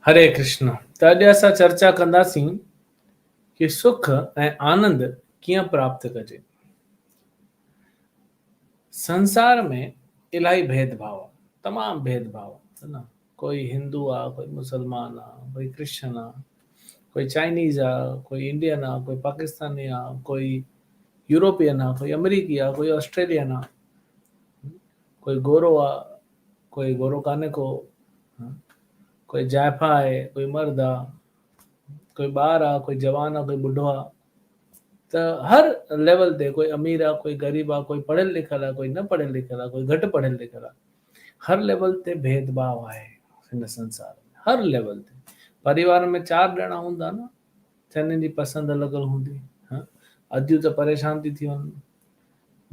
هري ڪرشن ته اڄ اسان چرچا ڪنداسين ڪي سک ۽ آنند ڪيئن پراپت ڪجي. سنسار ۾ الاهي ڀيد ڀاو آ، تمام ڀيد ڀاو آ نه، ڪوئي هندو آ، ڪوئي مسلمان آ، ڪوئي ڪرسچن آ، ڪوئي چائنيز آ، ڪوئي انڊين آ، ڪوئي پاڪستاني آ، ڪوئي يورپين آ، ڪوئي آمريڪي آ، ڪوئي آسٽريلين آ، ڪوئي گورو آ، ڪوئي گورو ڪانهي ڪو، ڪوئي زائفا آهي، ڪوئي مرد آ، ڪوئي ٻار آ، ڪوئي جوان آ، ڪوئي ٻڍو آ، ته هر ليول تي ڪوئي امير آ، ڪوئي غريب آ، ڪوئي پڙهيل لکيل آ، ڪوئي نه پڙهيل لکيل آ، ڪوئي گهٽ پڙهيل لکيل آ، هر ليول تي ڀيد ڀاء آهي هن سنسار ۾ هر ليول تي. پريوار ۾ چار ڄڻا هوندا نه، چئني جي پسند الڳ الڳ هوندي، ها اديون ته پريشان ٿي ٿي وڃن.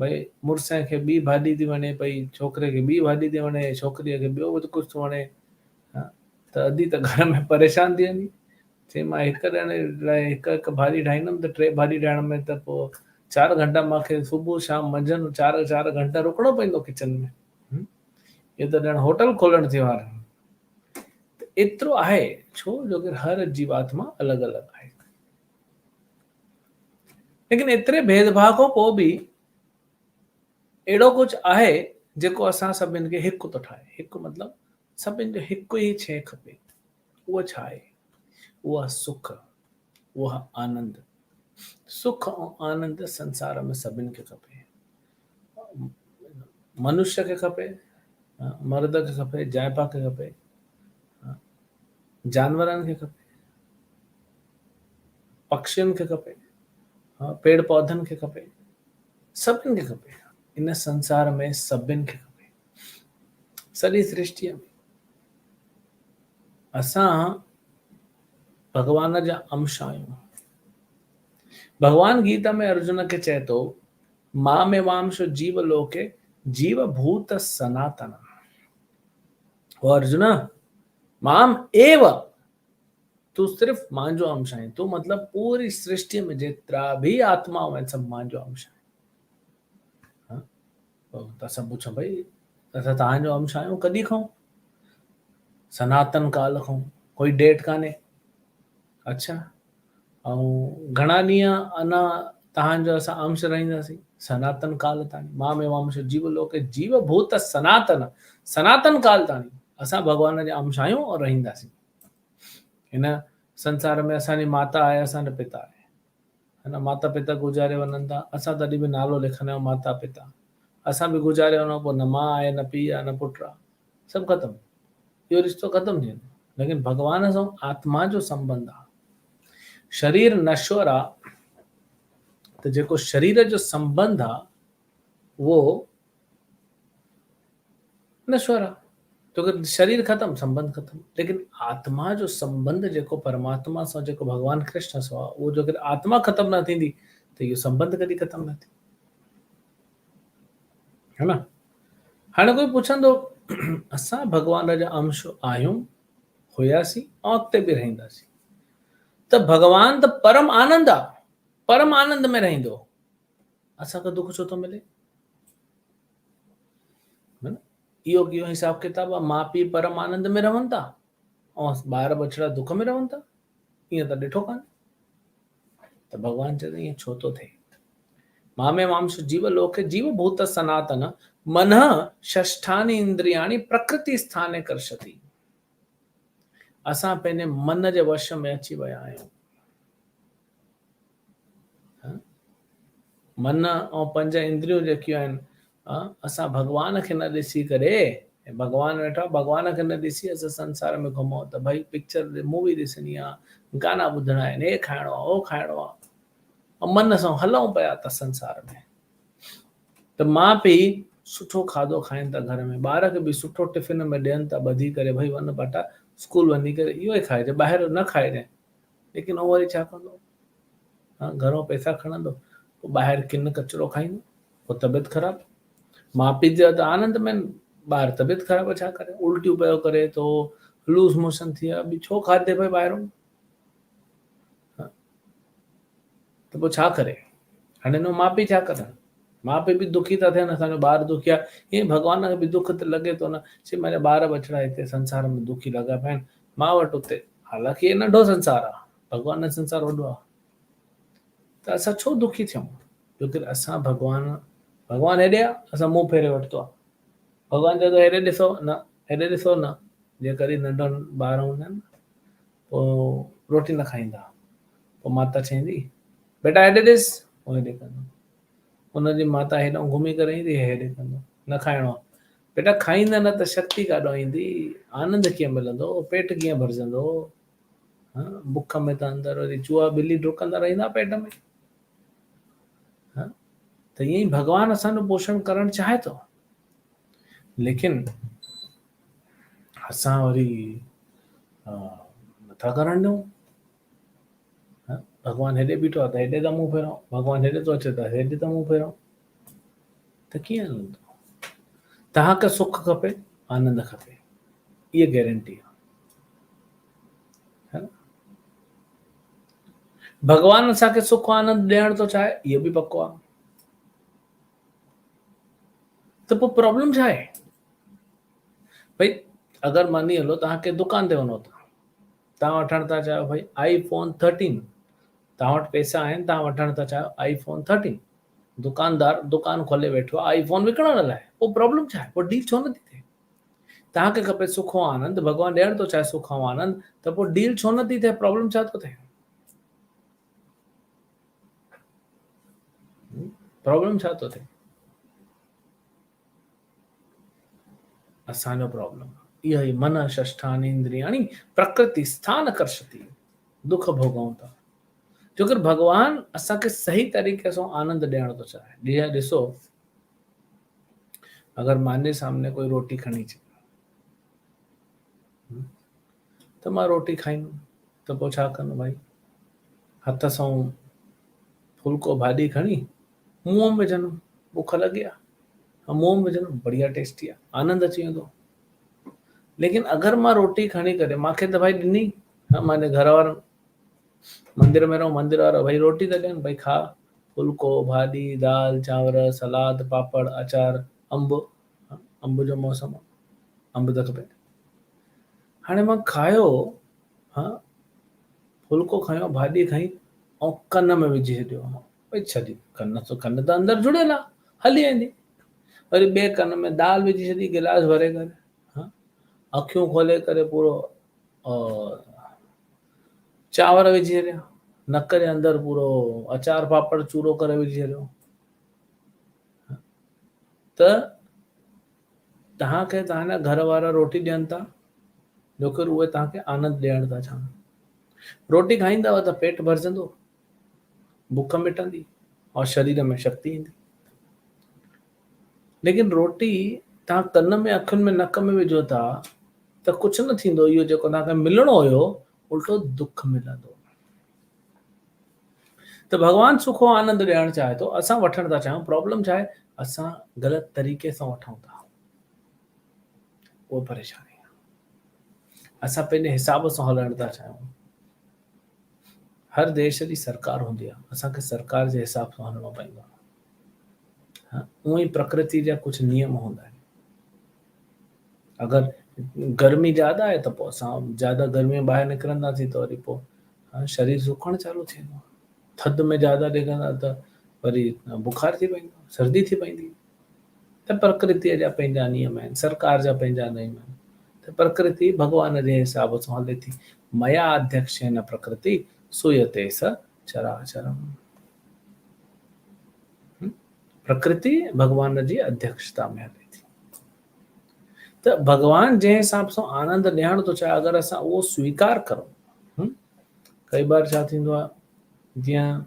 ڀئي مڙسين کي ٻي ڀاڄي ٿي وڻي پئي، ڇوڪري کي ٻي ڀاڄي ٿي وڻي، ڇوڪريء کي ٻيو ڪجهه ٿو وڻي، ها ته ادي ته گهر ۾ پريشان ٿي ويندي. چي مان هڪ ڄڻي لاء هڪ هڪ ڀاڄي ٺاهيندم ته ٽي ڀاڄي ٺاهڻ ۾ ته پوء چار گهنٽا مان کي صبح شام منجهند چار چار گهنٽا رڪڻو پوندو ڪچن ۾. اهو ته ڄڻ هوٽل کولڻ ٿيو آهي. ته ايترو آهي ڇو جو هر جيواتما الڳ الڳ آهي. ليڪن ايتري ڀيد ڀاء کان پوء به اهڙو ڪجهه آهي جيڪو اسان سڀن کي هڪ ٿو ٺاهي. هڪ مطلب سڀن جو هڪ ئي شيء کپي. اهو ڇا آهي؟ اهو آهي سک، اهو آهي آنند. سک ۽ آنند سنسار ۾ سڀن کي کپي. منشيه کي کپي، مرد کي کپي، زائفا کي کپي، جانورن کي کپي. پکشين کي کپي، پيڙ پوڌن کي کپي، سڀن کي کپي، ان سنسار ۾ سڀن کي کپي، سڄي سرشٽيء ۾ اسان ڀڳوان جا امش آهيون. ڀڳوان گيتا ۾ ارجن کي چئي ٿو، ماميوامش جيو لوڪي جيو ڀوت سناتن. او ارجن، مام ايو تون صرف مانجو امش آهين، تون مطلب پوري سرشٽيء ۾ جيترا به آتمائون آهن سڀ مانجو امش آهن. ها ته اسان پڇون ڀئي اسان توهان جو امش آهيون ڪڏهن کان؟ سناتن ڪال کان، ڪوئي ڊيٽ ڪانهي. اڇا ۽ گهڻا ڏينهن اڃا توهان جو اسان امش رهنداسين؟ سناتن ڪال تاڻي مام ايوامش جيو لوڪ جيو ڀوت سناتن، سناتن ڪال تاڻي اسان ڀڳوان جا امش آهيون ۽ رهنداسين. هن سنسار ۾ اسان جي ماتا آهي اسان جو پتا آهي هن ماتا پتا گذاري وڃن ٿا اسان تڏهن به نالو لکندا آهيون ماتا پتا اسان به گذاري وڃون پوء نه ماء آهي نه پيء آهي نه پٽ آهي سڀ ختم اهو رشتو ختم ٿي ويندو ليڪن ڀڳوان سان آتما جو سنبنڌ آهي شرير نشور آهي ته جيڪو شرير جو سنبنڌ آهي اهو نشور آ، ڇو ڪه شرير ختم، سنبنڌ ختم، ليڪن آتما جو سنبنڌ جيڪو پرماتما سان جيڪو ڀڳوان ڪرشن سان آ، اهو جيڪڏهن آتما ختم نه ٿيندي ته اهو سنبنڌ ڪڏهن ختم نه ٿيندو. هي نه؟ هاڻي ڪوئي پڇندو اسان ڀڳوان جا امش آهيون، هياسين ۽ اڳتي به رهنداسين ته ڀڳوان ته پرم آنند آ، پرم آنند ۾ رهندو، اسان کي دک ڇو ٿو ملي؟ اهو ڪيئن حساب ڪتاب آ، ماء پيء پرم آنند ۾ رهن ٿا ۽ ٻار ٻچڙا دک ۾ رهن ٿا، ائين ته ڏٺو ڪانهي. ته ڀڳوان چئي ٿو ائين ڇو ٿو ٿئي؟ مامي مامس جيو لوڪي جيو ڀوت سناتن منه ششٺاني اندرياڻي پرڪرتي اسٿاني ڪرشتي. اسان پنهنجي من جي وش ۾ اچي ويا آهيون. من ۽ پنج اندريون جيڪيون آهن، اسان ڀڳوان کي نه ڏسي ڪري، ڀڳوان ويٺو آهي، ڀڳوان کي نه ڏسي اسان سنسار ۾ گهمون ته ڀئي پڪچر مووي ڏسڻي آهي، گانا ٻڌڻا آهن، هي کائڻو آهي، هو کائڻو آهي، ۽ من سان هلون پيا ٿا سنسار ۾. ته ماء پيء سٺو کاڌو کائن ٿا گهر ۾، ٻار کي به سٺو ٽفن ۾ ڏين ٿا ٻڌي ڪري ڀئي وڃ باٽا اسڪول وڃي ڪري اهو ئي کائجي ٻاهر نه کائجانء. ليڪن هو وري ڇا ڪندو؟ ها گهرون پئسا کڻندو پوء ٻاهر ڪن ڪچرو کائيندو پوء طبيعت خراب. ماء پيء جا ته آنند ۾ آهن ٻار طبيعت خراب ڇا ڪري الٽيون پيو ڪري ٿو لوز موشن ٿي ويا ٻي ڇو کاڌي پئي ٻاهرون ها ته پوء ڇا ڪري هاڻي نو ماء پيء ڇا ڪرن ماء پيء به دکي ٿا ٿين اسان جو ٻار دکي آهي ائين ڀڳوان کي به دک ته لڳي ٿو نه چي منهنجا ٻار ٻچڙا هتي سنسار ۾ دکي لڳا پيا آهن. مان وٽ اتي، حالانڪه هي ننڍو سنسار آ، ڀڳوان جو سنسار وڏو آ. ته اسان ڇو دکي ٿيون؟ جو ڪر اسان ڀڳوان، ڀڳوان هيڏي آ، اسان منهن ڦيري ورتو آ. ڀڳوان چئي ٿو هيڏي ڏسو نه، هيڏي ڏسو نه. جيئن ڪڏهن ننڍا ٻار هوندا آهن نه، پوء روٽي نه کائيندا. پوء ماتا چوندي، بيٽا هيڏي ڏس، پوء هيڏي ڪندو. ان جي ماتا هيڏانهن گهمي ڪري ايندي، هي هيڏي ڪندو، نه کائڻو آ. بيٽا کائيندا نه ته شڪتي ڪاڏو ايندي، آنند ڪيئن ملندو، پيٽ ڪيئن ڀرجندو. ها بک ۾ ته اندر وري چوها ٻلي ڊڪندا رهندا پيٽ ۾. ها ته ائين ئي ڀڳوان اسان جو پوشڻ ڪرڻ چاهي ٿو، ليڪن اسان وري نٿا ڪرڻ ڏيون. ڀڳوان هيڏي بيٺو آهي ته هيڏي ٿا منهن ڦيرون، ڀڳوان هيڏي ٿو اچي ته هيڏي ٿا منهن ڦيرون، ته ڪيئن هلندو؟ توهان کي سک کپي، آنند کپي، اها گيرنٽي آهي. ڀڳوان اسان کي سک آنند ڏيڻ ٿو چاهي، اهو به پڪو آهي. ته پوء پرابلم ڇا آهي؟ ڀئي اگر ماني هلو توهان ڪنهن دڪان تي وڃو ٿا، توهان وٺڻ ٿا چاهيو ڀئي آئي فون ٿرٽين، توهان وٽ پئسا آهن، توهان وٺڻ ٿا چاهيو آئي فون ٿرٽين، دڪاندار دڪان کولي ويٺو آهي آئي فون وڪڻڻ لاء، پوء پرابلم ڇا آهي؟ پوء ڊيل ڇو نٿي ٿئي؟ توهان کي کپي سک ۽ آنند، ڀڳوان ڏيڻ ٿو چاهي سک ۽ آنند، ته پوء ڊيل ڇو نٿي ٿئي؟ پرابلم ڇا ٿو ٿئي؟ پرابلم ڇا ٿو ٿئي؟ اسان جو پرابلم اها ئي من ششٺان اندرياڻي پرڪرتي اسٿان ڪرشتي دک ڀوڳون ٿا جو ڪر ڀڳوان اسان کي صحيح طريقي سان آنند ڏيڻ ٿو چاهي. جيئن ڏسو اگر مانجي سامني ڪوئي روٽي کڻي اچي ته مان روٽي کائيندم ته پوء ڇا ڪندم ڀائي هٿ سان ڦلڪو ڀاڄي کڻي منهن ۾ وجهندم، بک لڳي آ منهن ۾ وجهندم، بڙيا ٽيسٽي آ، آنند اچي ويندو. ليڪن اگر مان روٽي کڻي ڪري مانکي ته ڀائي ڏني، ها مانجي گهر وارن مندر ۾ رهون، مندر وارا ڀائي روٽي ته ڏين، ڀائي کا ڦلڪو، ڀاڄي، دال، چانور، سلاد، پاپڙ، آچار، انب، ها انب جو موسم آ، انب ته کپي. هاڻي مان کايو، ها ڦلڪو کنيو، ڀاڄي کنئي ۽ ڪن ۾ وجهي ڇڏيو. ڀئي ڇڏي ڪن ته ڪن ته اندر جڙيل آ، هلي ويندي. وري ٻئي ڪن ۾ دال وجهي ڇڏي گلاس ڀري ڪري، ها اکيون کولي ڪري پورو چانور وجهي ڇڏيا، نڪ جي اندر پورو اچار پاپڙ چورو ڪري وجهي ڇڏيو. ته توهان کي توهان جا گهر وارا روٽي ڏين ٿا، جو ڪر اهي توهان کي آنند ڏيڻ ٿا چاهن. روٽي کائيندؤ ته پيٽ ڀرجندو، بک مٽندي ۽ شرير ۾ شڪتي ايندي. ليڪن روٽي توهان ڪن ۾ اکين ۾ نڪ ۾ وجهو ٿا ته ڪجهه نه ٿيندو، اهو جيڪو توهان کي ملڻو هيو الٽو دک ملندو. ته ڀڳوان سک ۽ آنند ڏيڻ چاهي ٿو، اسان وٺڻ ٿا چاهيون، پرابلم ڇا آهي اسان غلط طريقي سان وٺون ٿا، اها پريشاني آهي. اسان پنهنجي حساب سان هلڻ ٿا چاهيون. هر ديش جي سرڪار هوندي آهي، اسان کي سرڪار جي حساب سان هلڻو پوندو آهي. ها اونئن ئي پرڪرتي جا ڪجهه نيم هوندا آهن. اگر گرمي زياده آهي ته پوء اسان زياده گرمي ۾ ٻاهر نڪرنداسين ته وري پوء شرير سڪڻ چالو ٿي ويندو. ٿڌ ۾ زياده نڪرندا ته وري بخار ٿي پوندو، سردي ٿي پوندي. ته پرڪرتيء جا پنهنجا نيم آهن، سرڪار جا پنهنجا نيم آهن. ته پرڪرتي ڀڳوان جي حساب سان هلي ٿي. ميا اڌيڪشين پرڪرتي سويتي س چراچرم. پرڪرتي ڀڳوان جي اڌيڪشتا ۾ هلي ٿي. ته ڀڳوان جنهن حساب سان آنند ڏيڻ ٿو چاهي اگر اسان اهو سويڪار ڪرون. ڪئي بار ڇا ٿيندو آهي جيئن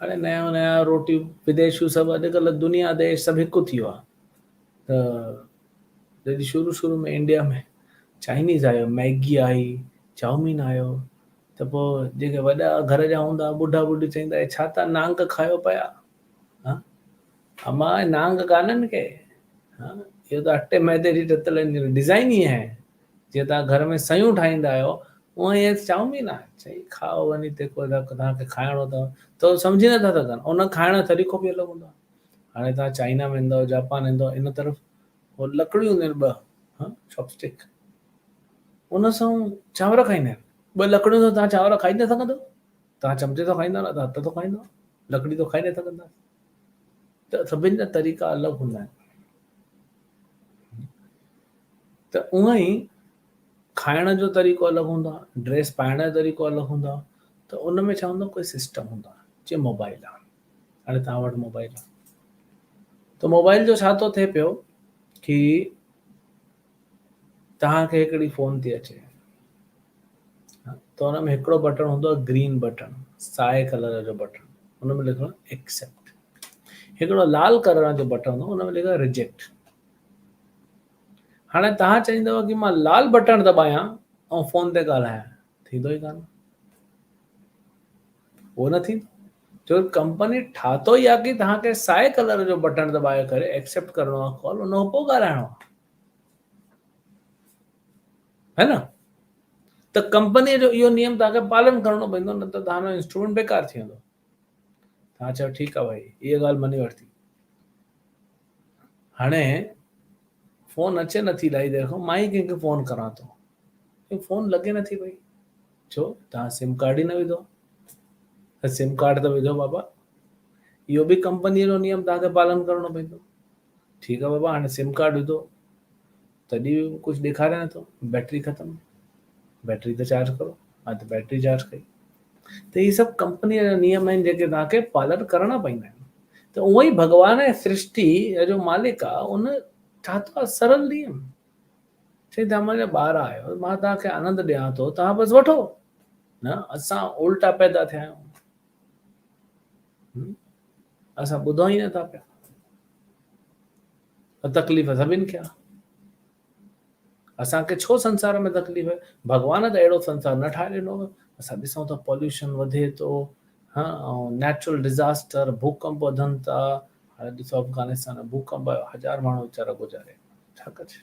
هاڻي نيا نيا روٽيون وديشيون سڀ اڄڪلهه دنيا ديش سڀ هڪ ٿي ويو آهي ته جڏهن شروع شروع ۾ انڊيا ۾ چائنيز آيو ميگي آئي چائومين آيو ته پوء جيڪي وڏا گهر جا هوندا ٻڍا ٻڍي چئيندا اي ڇا تان نانگ کايو پيا ها اما نانگ ڪانهن ڪي ها اهو ته اٽي ميدي جي ٺتل آهن ڊزائن ئي آهي جيئن توهان گهر ۾ سيون ٺاهيندا آهيو اونئن ئي چائومين آهي چئي کائو وڃي تي ڪو توهان کي کائڻو اٿو ته سمجهي نٿا سگهن ان کائڻ جو طريقو به الڳ هوندو آهي هاڻي توهان چائنا ويندو جاپان ويندو ان طرف هو لڪڙيون هونديون آهن ٻه ها چاپ اسٽڪ ان سان چانور کائيندا آهن. ٻه لڪڙيون سان توهان چانور کائي نه سگهندو. توهان چمچي سان کائيندا نه ته هٿ سان کائيندا، لڪڙي سان کائي نه سگهندا. ته سڀني جا طريقا الڳ هوندا آهن. ته اونئن ئي کائڻ جو طريقو الڳ هوندو آهي، ڊريس پائڻ جو طريقو الڳ هوندو آهي ته ان ۾ ڇا هوندو آهي ڪوئي سسٽم هوندو آهي جيئن موبائل آهي هاڻي توهان وٽ موبائل آهي ته موبائل جو ڇا ٿو ٿئي پيو ڪي توهان کي هڪڙي فون ٿي اچي ته ان ۾ هڪڙو بٽڻ هوندو آهي گرين بٽڻ سائي ڪلر جو بٽڻ ان ۾ لکيل ايڪسيپٽ هڪڙو لال ڪلر جو بٽڻ هوندو ان ۾ لکيل ريجيڪٽ هاڻي توهان چئيندؤ ڪي مان لال بٽڻ دٻايان ۽ فون تي ڳالهايان ٿيندو ئي ڪانه اهو نه ٿيندو جو ڪمپني ٺاتو ئي آهي ڪي توهان کي سائي ڪلر جو بٽڻ دٻائي ڪري ايڪسيپٽ ڪرڻو آهي ڪال ان کان پوء ڳالهائڻو آهي هي نه ته ڪمپني جو اهو نيم توهان کي پالن ڪرڻو پوندو نه ته توهان جو انسٽرومينٽ بيڪار ٿي ويندو توهان چيو ٺيڪ آهي ڀائي اها ڳالهه مڃي ورتي هاڻي فون اچي نٿي الاهي دير کان مان ئي ڪنهن کي فون ڪران ٿو فون لڳي نٿي پئي ڇو توهان سم ڪارڊ ئي نه وڌو سم ڪارڊ ته وڌو بابا اهو به ڪمپني جو نيم توهان کي پالن ڪرڻو پوندو ٺيڪ آهي بابا هاڻي سم ڪارڊ وڌو تڏهن به ڪجهه ڏيکاري نٿو بيٽري ختم بيٽري ته چارج ڪرو ها ته بيٽري چارج ڪئي ته هي سڀ ڪمپني جا نيم آهن جيڪي توهان کي پالن ڪرڻا پوندا آهن ته اونئن ئي ڀڳوان ۽ سرشٽي جو مالڪ آهي ان ٺاتو آهي سرل نيم چئي توهان منهنجا ٻار آهيو مان توهان کي آنند ڏيان ٿو توهان بس وٺو نه اسان الٽا پيدا ٿيا آهيون اسان ٻڌو ئي نٿا پيا تڪليف سڀن کي آهي اسان کي ڇو سنسار ۾ تڪليف آهي؟ ڀڳوان ته اهڙو سنسار نه ٺاهي ڏنو هو. اسان ڏسون ٿا پوليوشن وڌي ٿو ها ۽ نيچرل ڊزاسٽر ڀوڪمپ وڌن ٿا هاڻي ڏسو افغانستان ۾ ڀوڪمپ آيو هزار ماڻهو ويچارا گذاري ڇا ڪجي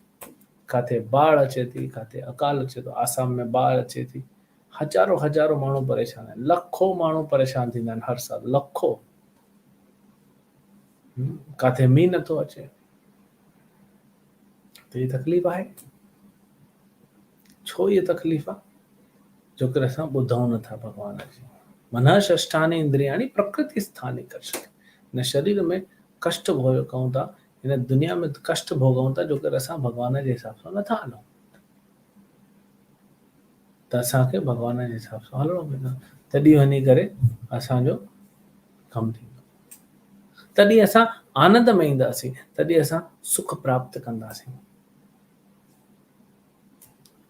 ڪاٿي باڙ اچي ٿي ڪاٿي اڪال اچي ٿو آسام ۾ باڙ اچي ٿي هزارو هزارو ماڻهو پريشان آهن لکو ماڻهو پريشان ٿيندا آهن هر سال لکو ڪاٿي مينهن نٿو اچي ته هي تڪليف آهي ڇو هي تڪليف آهي جو ڪري اسان ٻڌون نٿا ڀڳوان جي منه ششٺاني اندرياڻي پرڪرتي اسٿاني ڪرشتي هن شرير ۾ ڪشٽ ڀوڳيو ڪئون ٿا هن دنيا ۾ ڪشٽ ڀوڳون ٿا جو ڪري اسان ڀڳوان جي حساب سان نٿا هلون ته اسان کي ڀڳوان جي حساب سان هلڻو پوندو تڏهن وڃي ڪري اسان جو ڪم ٿيندو تڏهن اسان آنند ۾ اينداسين، تڏهن اسان سک پراپت ڪنداسين.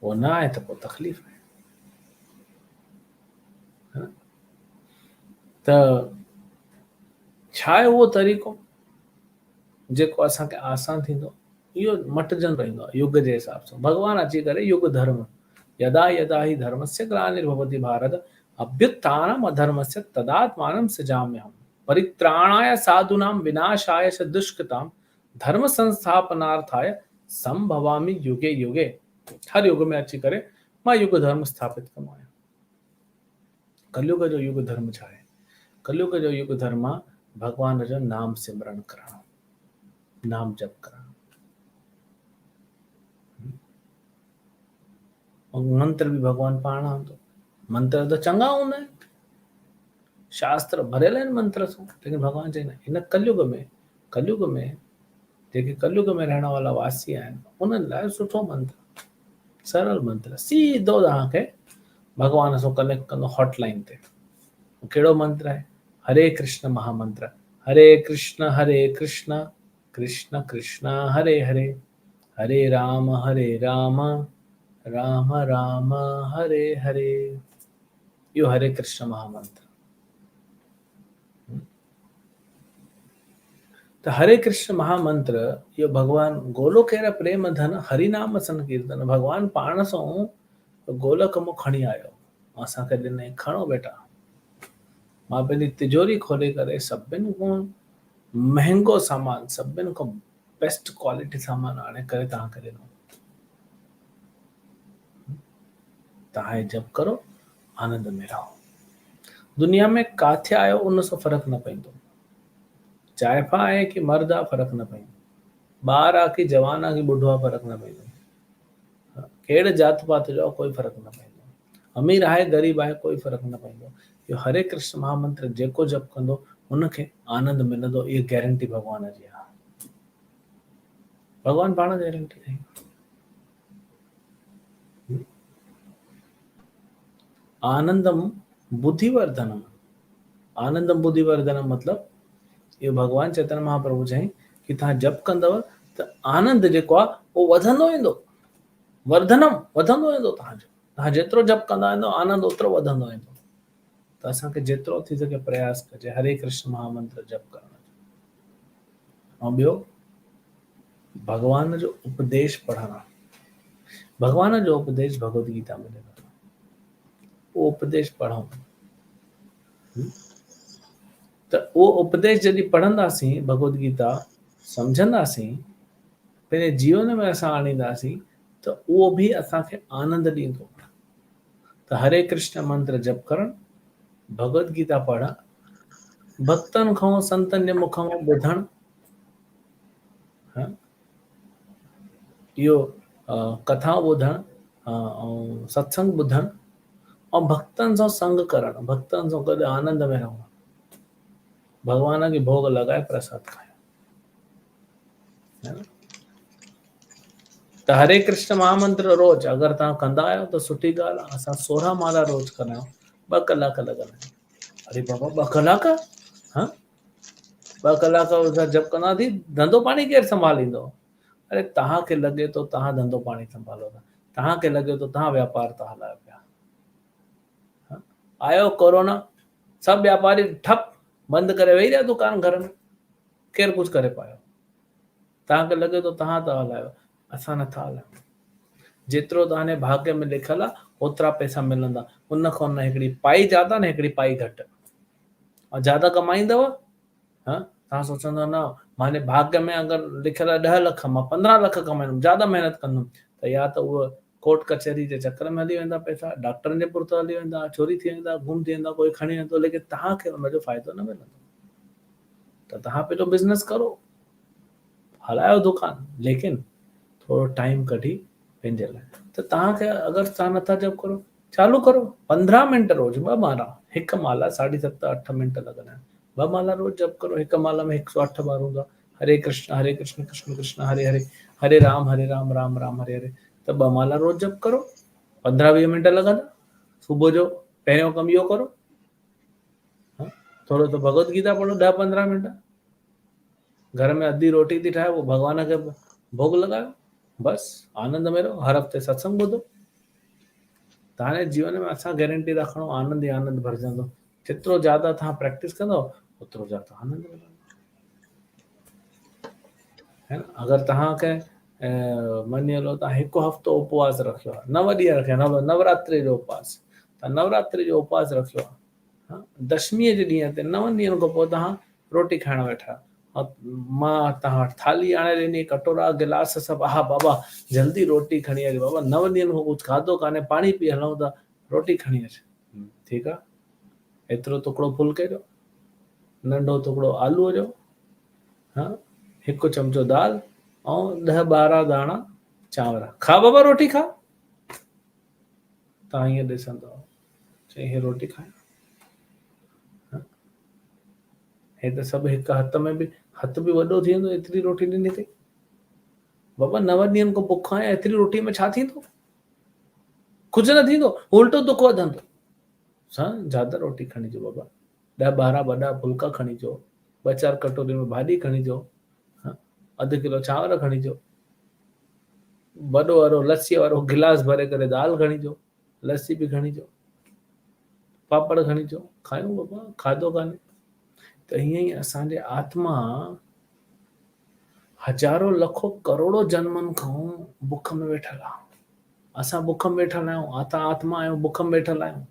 اهو نه آهي ته پوء تڪليف آهي. ته ڇا آهي اهو طريقو جيڪو اسان کي آسان ٿيندو؟ اهو مٽجندو رهندو آهي يگ جي حساب سان. ڀڳوان اچي ڪري يگ ڌرم يدا يدا هي ڌرمسيه گلانرڀوتي ڀارت ابيوتٿانم اڌرمسيه تداتمانم سجاميهم پريتراڻاي ساڌونام وناشاي چ دشڪتام ڌرم سنسٿاپنارٿاي سنڀوامي يگي يگي هر يگ ۾ اچي ڪري مان يگ ڌرم اسٿاپت ڪندو آهيان. ڪليگ جو يگ ڌرم ڇا آهي؟ ڪليگ جو يگ ڌرم آهي ڀڳوان جو نام سمرڻ ڪرڻ، نام جپ ڪرڻ. منتر به ڀڳوان پاڻ آندو. منتر ته چڱا هوندا آهن. شاستر ڀريل آهن منتر سان، ليڪن ڀڳوان چئي نه هن ڪليگ ۾ ڪليگ ۾ جيڪي ڪليگ ۾ رهڻ والا واسي آهن انهن لاء سٺو منتر سرل منتر سيڌو توهان کي ڀڳوان سان ڪنيڪٽ ڪندو هاٽ لائن تي ڪهڙو منتر آهي هري ڪرشن مها منتر هري ڪرشن هري ڪرشن ڪرشن ڪرشن هري هري هري رام هري رام رام رام هري هري اهو هري ڪرشن مها منتر ته هري ڪرشن مها منتر اهو ڀڳوان گولوڪير پريم ڌن هري نام سنڪيرتن ڀڳوان پاڻ سان گولڪ مون کڻي آيو اسان کي ڏنائين کڻو بيٽا مان پنهنجي تجوري کولي ڪري سڀن کان مهنگو سامان سڀن کان بيسٽ ڪوالٽي سامان آڻي ڪري توهان کي ڏنو توهان هي جپ ڪرو آنند ۾ رهو. دنيا ۾ ڪاٿي آيو ان سان فرق نه پئيندو. زائفا آهي ڪي مرد آ فرق نه پئيندو. ٻار آ ڪي جوان آ ڪي ٻڍو آ فرق نه پئيندو. ڪهڙي ذات پات جو آهي ڪوئي فرق نه پوندو. امير آهي غريب آهي ڪوئي فرق نه پوندو. اهو هري ڪرشن مهامنتر جيڪو جپ ڪندو ان کي آنند ملندو اها گيرنٽي ڀڳوان جي آهي. ڀڳوان پاڻ گيرنٽي ڏئي. آنندم ٻڌي ورڌنم آنندم ٻڌي ورڌنم مطلب اهو ڀڳوان چيتن مهاپرڀو چيائين ڪي توهان جپ ڪندؤ ته آنند جيڪو آهي اهو وڌندو ويندو ورڌنم وڌندو ويندو توهان جو توهان جيترو جپ ڪندا ويندو آنند اوترو وڌندو ويندو ته اسان کي جيترو ٿي سگهي پرياس ڪجي هري ڪرشن مهامنتر جپ ڪرڻ جو ۽ ٻيو ڀڳوان جو اپديش پڙهڻ ڀڳوان جو اپديش ڀڳوت گيتا ۾ ڏنل اهو اپديش پڙهون ته اهو اپديش جڏهن پڙهنداسين ڀڳوت گيتا سمجهنداسين پنهنجي جيون ۾ اسان آڻينداسين ته اهو به اسان کي آنند ڏيندو ته هري ڪرشن منتر جپ ڪرڻ ڀڳوت گيتا پڙهڻ ڀڳتن کان سنتن جي مک مان ٻڌڻ اهو ڪٿائون ٻڌڻ ۽ ستسنگ ٻڌڻ ۽ ڀڳتن سان سنگ ڪرڻ، ڀڳتن سان گڏ آنند ۾ رهڻ، ڀڳوان کي ڀوڳ لڳائي پرساد کائڻ. ته هري ڪرشن مهامنتر روز اگر توهان ڪندا آهيو ته سٺي ڳالهه آهي. اسان 16 مالا روز ڪندا آهيون، 2 ڪلاڪ لڳندا آهن. اري بابا 2 ڪلاڪ؟ ها 2 ڪلاڪ اسان جپ ڪنداسين، ڌنڌو پاڻي ڪير سنڀاليندو؟ اري توهان کي لڳي ٿو توهان ڌنڌو پاڻي سنڀالو ٿا، توهان کي لڳي ٿو توهان واپار ٿا هلايو پيا. آيو ڪورونا، سڀ واپاري ٺپ بند ڪري ويهي رهيا دڪان گهر ۾، ڪير ڪجهه ڪري پايو؟ توهان کي لڳي ٿو توهان ٿا هلايو، اسان نٿا هلايون. جيترو توهان جي ڀاڳ ۾ لکيل آهي اوترا پئسا ملندا، ان کان نه هڪڙي پائي زياده نه هڪڙي پائي گهٽ. ۽ زياده ڪمائيندؤ ها توهان سوچندؤ نه مانجي ڀاڳ ۾ اگر لکيل آهي 10 لک مان 15 لک ڪمائيندم زياده محنت ڪندم ته يا ته اهو ڪورٽ ڪچهري جي چڪر ۾ هلي ويندا پئسا ڊاڪٽرن جي پرتو هلي ويندا چوري ٿي ويندا گم ٿي ويندا ڪوئي کڻي ويندو ليڪن توهان کي ان جو فائدو نه ملندو ته توهان پنهنجو بزنس ڪرو هلايو دڪان ليڪن ٿورو ٽائيم ڪڍي پنهنجي لاء ته توهان کي اگر توهان نٿا جپ ڪرو چالو ڪرو 15 منٽ روز ٻه مالا هڪ مالا ساڍي ست اٺ منٽ لڳندا آهن ٻه مالا روز جپ ڪرو هڪ مالا ۾ 108 بار هوندو آهي هري ڪرشن هري ڪرشن ڪرشن ڪرشن هري هري هري رام هري رام رام رام هري هري ته ٻه مالا روز جپ ڪرو 15 20 منٽ لڳندا صبح جو پهريون ڪم اهو ڪرو ٿورو ته ڀڳوت گيتا پڙهو 10 15 منٽ گهر ۾ اڌي روٽي ٿي ٺاهي پوء ڀڳوان کي ڀوڳ لڳايو بس آنند ۾ رهو هر هفتي ستسنگ ٻڌو توهان جي جيون ۾ اسان گيرنٽي ٿا کڻون آنند ئي آنند ڀرجندو جيترو زياده توهان پريڪٽس ڪندو اوترو زياده آنند ملندو ہے نه اگر توهان کي مڃي هلو توهان هڪ هفتو اپواس رکيو آهي نو ڏينهن رکيا نو نوراتري جو اپواس توهان نوراتري جو اپواس رکيو آهي دشميء جي ڏينهن تي نون ڏينهن کان پوء توهان روٽي کائڻ ويٺا. مان توهان وٽ ٿالهي آڻي ڏني، ڪٽورا، گلاس سڀ. آها بابا جلدي روٽي کڻي اچ بابا نو ڏينهن کان ڪجهه کاڌو ڪانهي، پاڻي پي هلون ٿا، روٽي کڻي اچ. ٺيڪ آ، ايترو ٽڪڙو ڦلڪي جو، ننڍو ٽڪڙو آلوء جو، ها هڪ چمچو دال ۽ ڏهه ٻارهن داڻا چانور. کا بابا روٽي کا. توهان ائين ڏسندؤ. چيائين هي روٽي کايان؟ هي ته سڀ هڪ هٿ ۾ به هٿ به وڏو ٿي ويندو ايتري روٽي ڏني اٿئي. بابا نو ڏينهن کان بک آهيان ايتري روٽي ۾ ڇا ٿيندو؟ ڪجهه نه ٿيندو الٽو دک وڌندو. سان زياده روٽي کڻي اچو بابا 10 12 وڏا ڦلڪا کڻي اچو ٻه چار ڪٽوري ۾ ڀاڄي کڻي اچو اڌ ڪلو چانور کڻي اچو وڏو وارو لسي وارو گلاس ڀري ڪري دال کڻي اچو لسي به کڻي اچو، پاپڙ کڻي اچو، کايون بابا کاڌو ڪانهي. ته ائين ئي اسان جي آتما هزارو لکو ڪروڙو جنمن کان بک ۾ ويٺل آ. اسان بک ۾ ويٺل آهيون، آتا آتما آهيون بک ۾ ويٺل آهيون.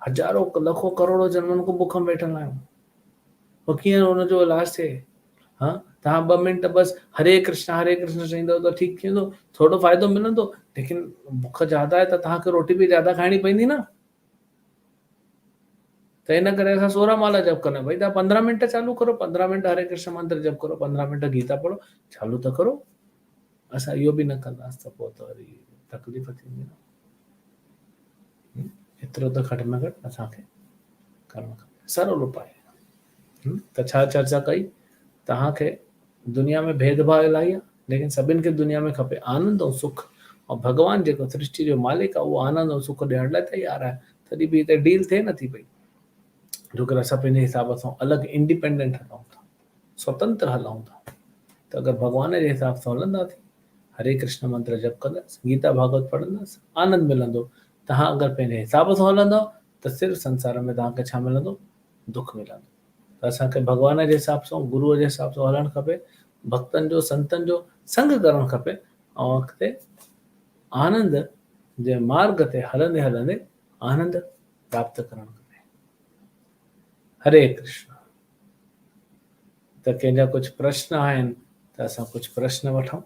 هزارو لکو ڪروڙو جنمن کان بک ۾ ويٺل آهيون. پوء ڪيئن ان جو علاج ٿئي؟ ها توهان ٻه منٽ بس هري ڪرشنا هري ڪرشنا چئيندؤ ته ٺيڪ ٿي ويندو، ٿورو فائدو ملندو، ليڪن بک زياده آهي ته توهان کي روٽي به زياده کائڻي پوندي نه. ته ان ڪري اسان 16 مالا جپ ڪندا آهيون. ڀئي توهان 15 منٽ چالو ڪرو، 15 منٽ هري ڪرشن منتر جپ ڪرو، 15 منٽ گيتا پڙهو، چالو ته ڪرو. اسان اهو به نه ڪنداسين ته پوء ته وري تڪليف ٿيندي نه. ايترو ته گهٽ ۾ گهٽ اسان کي ڪرڻ کپي. سرل اپاء. ته ڇا چرچا ڪئي؟ توهان کي دنيا ۾ ڀيد ڀاء الاهي آهي، ليڪن سڀن کي دنيا ۾ کپي آنند ۽ سک ۽ ڀڳوان جيڪو سرشٽي جو مالڪ آهي اهو آنند ۽ سک ڏيڻ لاء تيار آهي. تڏهن به هتي ڊيل ٿئي نٿي پئي. جو ڪري اسان پنهنجي حساب سان الڳ انڊيپينڊنٽ هلون ٿا. سوتنتر هلون ٿا. ته اگر ڀڳوان جي حساب سان هلنداسين، هري ڪرشن منتر جپ ڪنداسين، گيتا ڀاڳوت پڙهنداسين، آنند ملندو. توهان اگر پنهنجي حساب سان هلندؤ ته صرف سنسار ۾ توهان کي ڇا ملندو؟ دک ملندو. ته اسان کي ڀڳوان جي حساب سان، گروء جي حساب سان هلڻ کپي، ڀڳتن جو، سنتن جو سنگ ڪرڻ کپي ۽ اڳتي آنند جي مارگ تي هلندي هلندي آنند پراپت ڪرڻ کپي. هري ڪرشن. ته ڪنهن جا ڪجهه پرشن آهن ته اسان ڪجهه پرشن وٺون.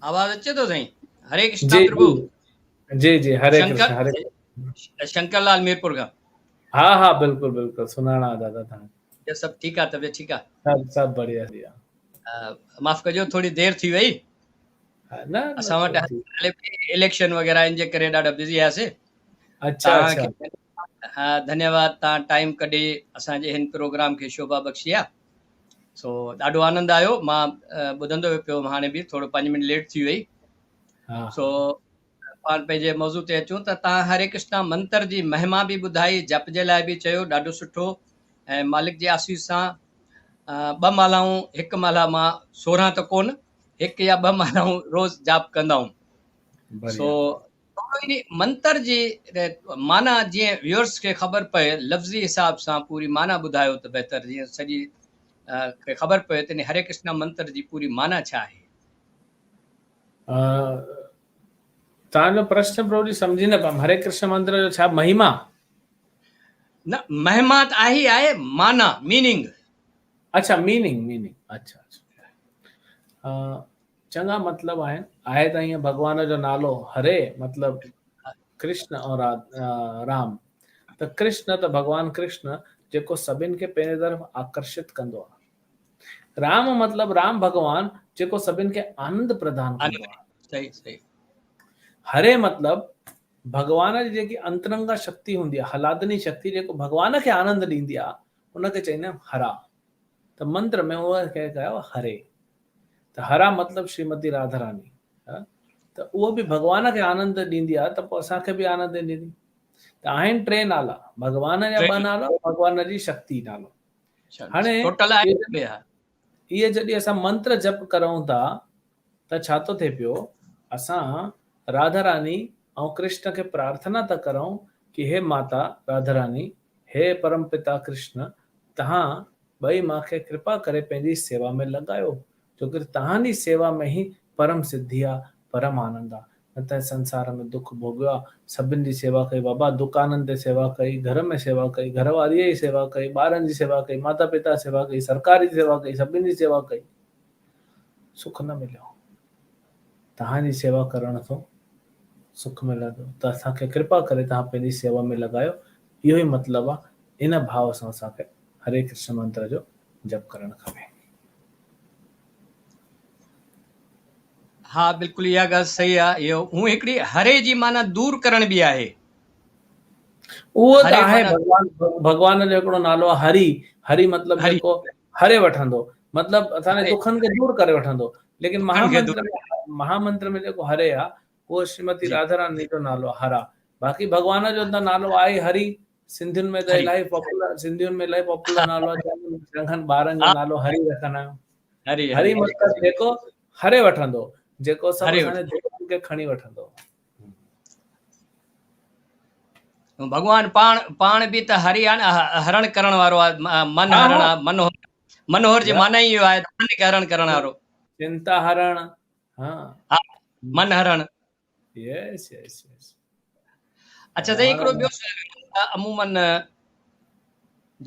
آواز اچي ٿو سائين؟ هري ڪرشنا پرڀو. جي جي هري ڪرشنا هري شنڪر لال ميرپور کان. ها ها بلڪل بلڪل سڃاڻان دادا تهان کي. سڀ ٺيڪ آ طبيعت ٺيڪ آ؟ سڀ سڀ بڙيا بڙيا. معاف ڪجو ٿوري دير ٿي وئي. نه اسان وٽ هلي پئي اليڪشن وغيره ان جي ڪري ڏاڍا بزي هياسي. اچھا اچھا. ها ڌنيواد تان ٽائيم ڪڍي اسان جي هن پروگرام کي شوڀا بخشي آ. سو ڏاڍو آنند آيو مان ٻڌندو پيو هيم هاڻي به ٿورو 5 منٽ ليٽ ٿي وئي. سو پاڻ پنهنجي موضوع تي اچون ته تان هري ڪرشنا منتر جي مهما به ٻڌائي جپ جي لاء به چيو ڏاڍو سٺو ۽ مالڪ جي آسيس سان ٻه مالائون هڪ مالا مان 16 ته ڪون هڪ يا ٻه مالائون روز جاپ ڪندائون. سو ٿورو انهي منتر جي معنيٰ جيئن ويورس کي خبر پئي لفظي حساب سان پوري معنيٰ ٻڌايو ته بهتر جيئن سڄي کي خبر پئي ته انهي هري ڪرشنا منتر جي پوري معنيٰ ڇا آهي. توهان جو پرشن پرڀو جي سمجهي نه پيم هري ڪرشن منتر جو ڇا مهما؟ نه مهما ته آهي ئي آهي معنيٰ ميننگ. اڇا ميننگ ميننگ اڇا اڇا چڱا مطلب آهن آهي ته ائين ڀڳوان جو نالو هري مطلب ڪرشن ۽ رام ته ڪرشن ته ڀڳوان ڪرشن جيڪو سڀن کي پنهنجي طرف آڪرشت ڪندو آهي رام مطلب رام ڀڳوان جيڪو سڀن کي آنند پردان ڪندو آهي. صحيح صحيح. هري مطلب ڀڳوان جي جيڪي انترنگا شڪتي هوندي آهي هلادني شڪتي جيڪو ڀڳوان کي آنند ڏيندي آهي ان کي چئيندا آهيون هرا ته منتر ۾ اهو کي ڪيو هري ته هرا مطلب شريمتي راڌا راني ته اهو به ڀڳوان کي آنند ڏيندي آهي ته پوء اسان کي به آنند ڏيندي ته آهن ٽي نالا ڀڳوان جا ٻه نالا ڀڳوان جي شڪتي نالو هاڻي اهي جڏهن اسان منتر جپ ڪرون ٿا ته ڇا ٿو ٿئي پيو اسان راڌا راني ۽ ڪرشن کي پرارٿنا ٿا ڪرون ڪي هي ماتا راڌا راني هي پرم پتا ڪرشن تهان ٻئي مان کي ڪرپا ڪري پنهنجي سيوا ۾ لڳايو ڇو ڪري تهان جي سيوا ۾ ئي پرم سڌي آ پرم آنند آ نه ته سنسار ۾ دک ڀوڳيو آ، سڀن جي سيوا ڪئي بابا، دڪانن تي سيوا ڪئي، گهر ۾ سيوا ڪئي، گهر واريء جي سيوا ڪئي، ٻارن جي سيوا ڪئي، ماتا پتا جي سيوا ڪئي، سرڪار جي سيوا ڪئي، سڀن جي سيوا ڪئي، سک نه مليو. توهان جي سيوا ڪرڻ سان سک ملندو ته اسان کي ڪرپا ڪري توهان پنهنجي سيوا ۾ لڳايو، اهو ئي مطلب آ، ان ڀاو سان اسان کي هري ڪرشن منتر جو جپ ڪرڻ کپي. ها بلڪل اها ڳالهه صحيح آهي اهو هون هڪڙي هري جي معنيٰ دور ڪرڻ به آهي. اهو ته آهي ڀڳوان ڀڳوان جو هڪڙو نالو آهي هري هري مطلب جيڪو هري وٺندو مطلب اسان جي دکن کي دور ڪري وٺندو ليڪن مهامنتر ۾ مهامنتر ۾ جيڪو هري آهي اهو شريمتي راڌا راني جو نالو آهي هرا باقي ڀڳوان جو ته نالو آهي هري سنڌين ۾ ته الاهي پاپولر سنڌين ۾ الاهي پاپولر نالو آهي چڱن ٻارن جو نالو هري رکندا آهيون هري هري مطلب جيڪو هري وٺندو جيڪو سڀ اسان جي دکن کي کڻي وٺندو. ڀڳوان پاڻ پاڻ به ته هري آهي نه هرڻ ڪرڻ وارو آهي من هرڻ آهي منوهر منوهر جي معنيٰ ئي اهو آهي من کي هرڻ ڪرڻ وارو. چنتا هرڻ ها ها من هرڻ. Yes yes yes. اڇا سائين هڪڙو ٻيو سوال عموماً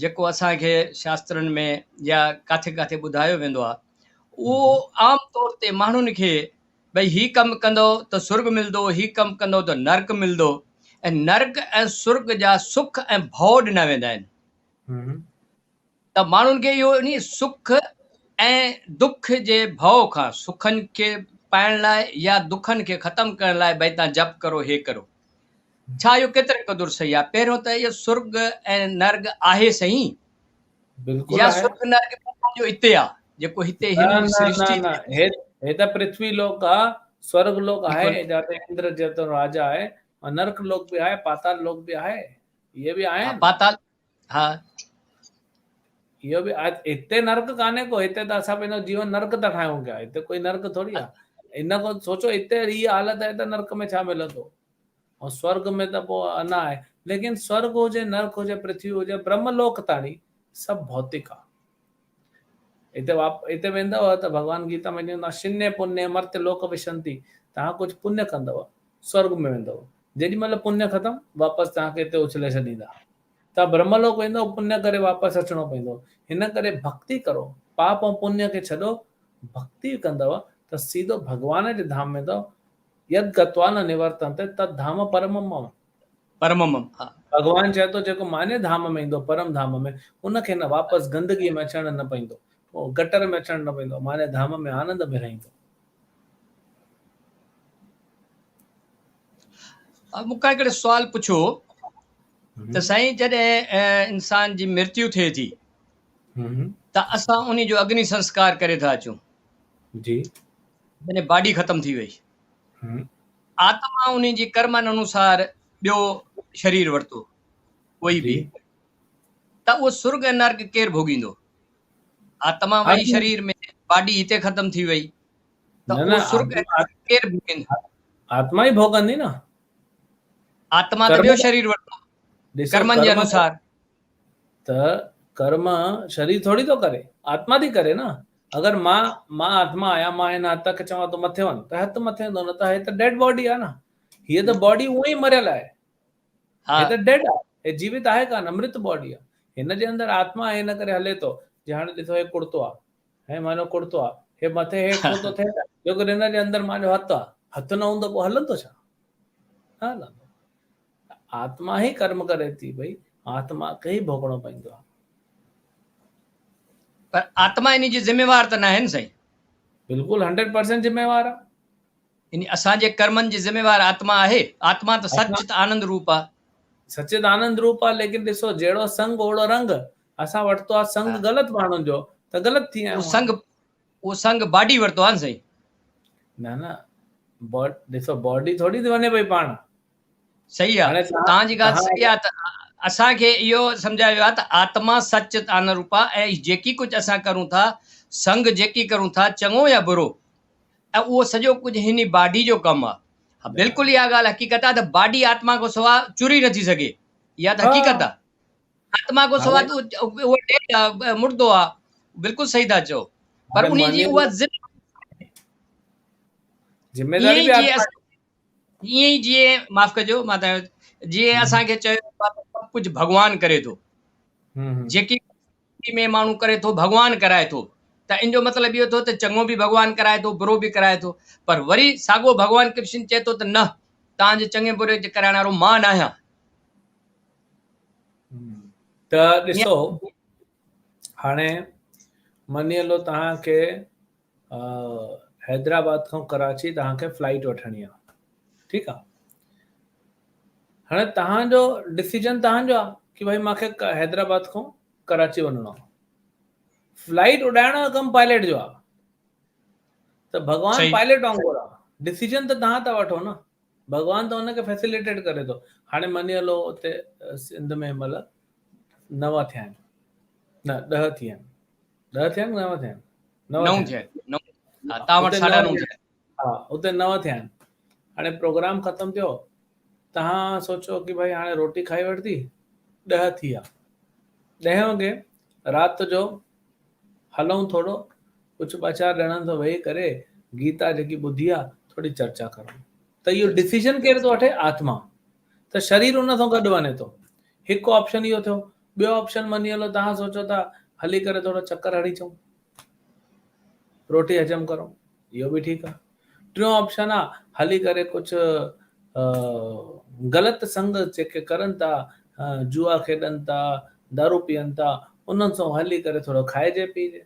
جيڪو اسان کي شاسترن ۾ يا ڪاٿي ڪاٿي ٻڌايو ويندو آهي اهو عام طور تي ماڻهن کي ڀئي هي ڪم ڪندو ته سرڳ ملندو هي ڪم ڪندو ته نرڪ ملندو ۽ نرڪ ۽ سرڳ جا سک ۽ ڀؤ ڏنا ويندا آهن. ته ماڻهن کي اهو انهي سک ۽ دک جي ڀؤ کان سکن کي پائڻ لاء يا دکن کي ختم ڪرڻ لاء ڀئي تان جپ ڪرو هي ڪرو ڇا اهو ڪيتري قدر صحيح آهي پهريون ته اهو سرڳ ۽ نرڳ آهي صحيح بلڪل يا آهي سرڳ نرڳ پنهنجو اتي آ جيڪو هتي نه هن نه نه سرشٽي نه هي هي ته پرٿوي لوڪ آ سورڳ لوڪ آهي بلڪل جاتي اندر جيتو راجا آهي ۽ نرڪ لوڪ به آهي پاتال لوڪ به آهي اهي به ها آهن پاتال ها اهو به آهي هتي نرڪ ڪانهي ڪو هتي ته اسان پنهنجو جيون نرڪ ٿا ٺاهيون پيا هتي ڪوئي نرڪ ٿوري آ ان کان سوچو هتي هي حالت آهي ته نرڪ ۾ ڇا ملندو ۽ سورڳ ۾ ته پوء انا آهي ليڪن سورڳ هجي نرڪ هجي پرٿوي هجي برهم لوڪ تاڻي سڀ ڀوتڪ آ هتي واپ هتي ويندؤ ته ڀڳوان گيتا ۾ چوندو آ شني پني مرتي لوڪ وشنتي توهان ڪجهه پڃ ڪندؤ سورڳ ۾ ويندؤ جيڏي مهل پڃ ختم واپس توهان کي هتي اڇلي ڇڏيندا توهان برهم لوڪ ويندؤ پڃ ڪري واپس اچڻو پوندو هن ڪري ڀڳتي ڪرو پاپ ۽ پڃ کي ڇڏو ڀڳتي ڪندؤ ته سيڌو ڀڳوان جي ڌام ويندؤ يد گتوا نه نورتنتي تد ڌام پرمم مم. پرمم مم ها. ڀڳوان چئي ٿو جيڪو مانجي ڌام ۾ ايندو پرم ڌام ۾ ان کي نه واپس گندگي ۾ اچڻ نه پئيندو گٽر ۾ اچڻ نه پئيندو مانجي ڌام ۾ آنند ۾ رهندو. مون کان هڪڙي سوال پڇيو ته سائين جڏهن انسان جي مرتيو ٿئي ٿي ته اسان انهي جو اگني سنسڪار ڪري ٿا اچون جي يعني باڊي ختم ٿي وئي آتما انهي جي ڪرمن انوسار ٻيو شرير ورتو ڪوئي به ته اهو سرڳ ۽ نرڳ ڪير ڀوڳيندو آتما وئي شرير ۾ باڊي هتي ختم ٿي وئي ته اهو سرڳ ۽ نرڳ ڪير ڀوڳيندو آتما ئي ڀوڳندي نه آتما ته ٻيو شرير ورتو ڪرمن جي انوسار ته ڪرم شرير ٿوري ٿو ڪري آتما ٿي ڪري نه اگر مان مان آتما آهيان مان هن هٿ کي چوان ٿو مٿي وڃ ته هٿ مٿي ويندو نه ته هي ته ڊيڊ باڊي آهي نه هيء ته باڊي اونئن ئي مريل آهي هي ته ڊيڊ آهي هي جيوت آهي ڪانه مرت باڊي آهي هن جي اندر آتما آهي هن ڪري هلي ٿو جي هاڻي ڏسو هي ڪڙتو آهي هي مانجو ڪڙتو آهي هي مٿي هيٺ ٿو ٿو ٿئي جو ڪري هن جي اندر مانجو هٿ آهي هٿ نه هوندو پوء هلندو ڇا نه هلندو آتما ئي ڪرم ڪري ٿي ڀئي آتما کي ئي ڀوڳڻو پوندو آهي. پر آتما انهي جي ذميوار ته ناهي نه سائين. بلڪل هنڊريڊ پرسينٽ ذميوار آهي. يعني اسان جي ڪرمن جي ذميوار آتما آهي. آتما ته سچ چت آنند روپ آهي. سچ آنند روپ آهي ليڪن ڏسو جهڙو سنگ اوڙو رنگ اسان ورتو آهي سنگ غلط ماڻهن جو ته غلط ٿي آيا آهيون. سنگ اهو سنگ باڊي ورتو آهي نه سائين. نه نه ڏسو باڊي ٿوري ٿي وڃي پئي پاڻ. صحيح آ توهان جي ڳالهه صحيح آ ته اسان کي اهو سمجهايو ويو آ ته آتما سچ چت آنند روپ آ ۽ جيڪي ڪجهه اسان ڪرون ٿا سنگ جيڪي ڪرون ٿا چڱو يا برو ۽ اهو سڄو ڪجهه هن باڊي جو ڪم آ ها بلڪل اها ڳالهه حقيقت آ ته باڊي آتما کان سوا چري نٿي سگهي اها ته حقيقت آ آتما کان سوا ته اهو ڊيڊ آ مردو آ بلڪل صحيح ٿا چئو پر انهي جي اها ذميداري به آتما ائين ئي جيئن معاف ڪجو مان تنهنجو جيئن اسان کي چيو ويو آهي ته سڀ ڪجهه ڀڳوان ڪري ٿو جيڪي ۾ ماڻهو ڪري ٿو ڀڳوان ڪرائي ٿو ته ان جو مطلب اهو ٿيو ته چڱو به ڀڳوان ڪرائي ٿو برو به ڪرائي ٿو پر وري ساڳو ڀڳوان ڪرشن چئي ٿو ته نه توهان جي چڱي بري جي ڪرائڻ وارو مان نه آهيان ته ڏسو هاڻي مڃي هلو توهان کي حيدرآباد کان ڪراچي توهان کي فلائيٽ وٺڻي آ ٺيڪ آ هاڻي توهان جو ڊسيزن توهان جو آ ڪي ڀائي مانکي حيدرآباد کان ڪراچي وڃڻو آ فلائيٽ اڏائڻ جو ڪم پائلٽ جو آ ته ڀڳوان پائلٽ وانگر آ ڊسيزن ته توهان ٿا وٺو نه ڀڳوان ته ان کي فيسليٽيٽ ڪري ٿو هاڻي مڃي هلو اتي سنڌ ۾ هن مهل نو ٿيا آهن نه ڏهه ٿي آهن ڏهه ٿيا آهن نو ٿيا آهن نو ٿيا آهن ها توهان وٽ ساڍا نو ٿيا ها اتي نو ٿيا آهن هاڻي پروگرام ختم ٿيو توهان سوچيو ڪي ڀائي هاڻي روٽي کائي ورتي ڏهه ٿي ويا ڏهين وڳي رات جو هلون ٿورو ڪجهه ٻه چار ڄڻن سان ويهي ڪري گيتا جيڪي ٻڌي آ ٿوري چرچا ڪرون ته اهو ڊسيزن ڪير ٿو وٺي آتما ته شرير ان سان گڏ وڃي ٿو هڪ آپشن اهو ٿيو ٻيو آپشن مڃي هلو توهان سوچو ٿا هلي ڪري ٿورو چڪر هڻي اچون روٽي هضم ڪرون اهو به ٺيڪ آ ٽيون آپشن آ هلي ڪري ڪجهه غلط سنگ جيڪي ڪرن ٿا جوا کيڏن ٿا دارو پيئن ٿا انهن سان هلي ڪري ٿورو کائجي پيئجي.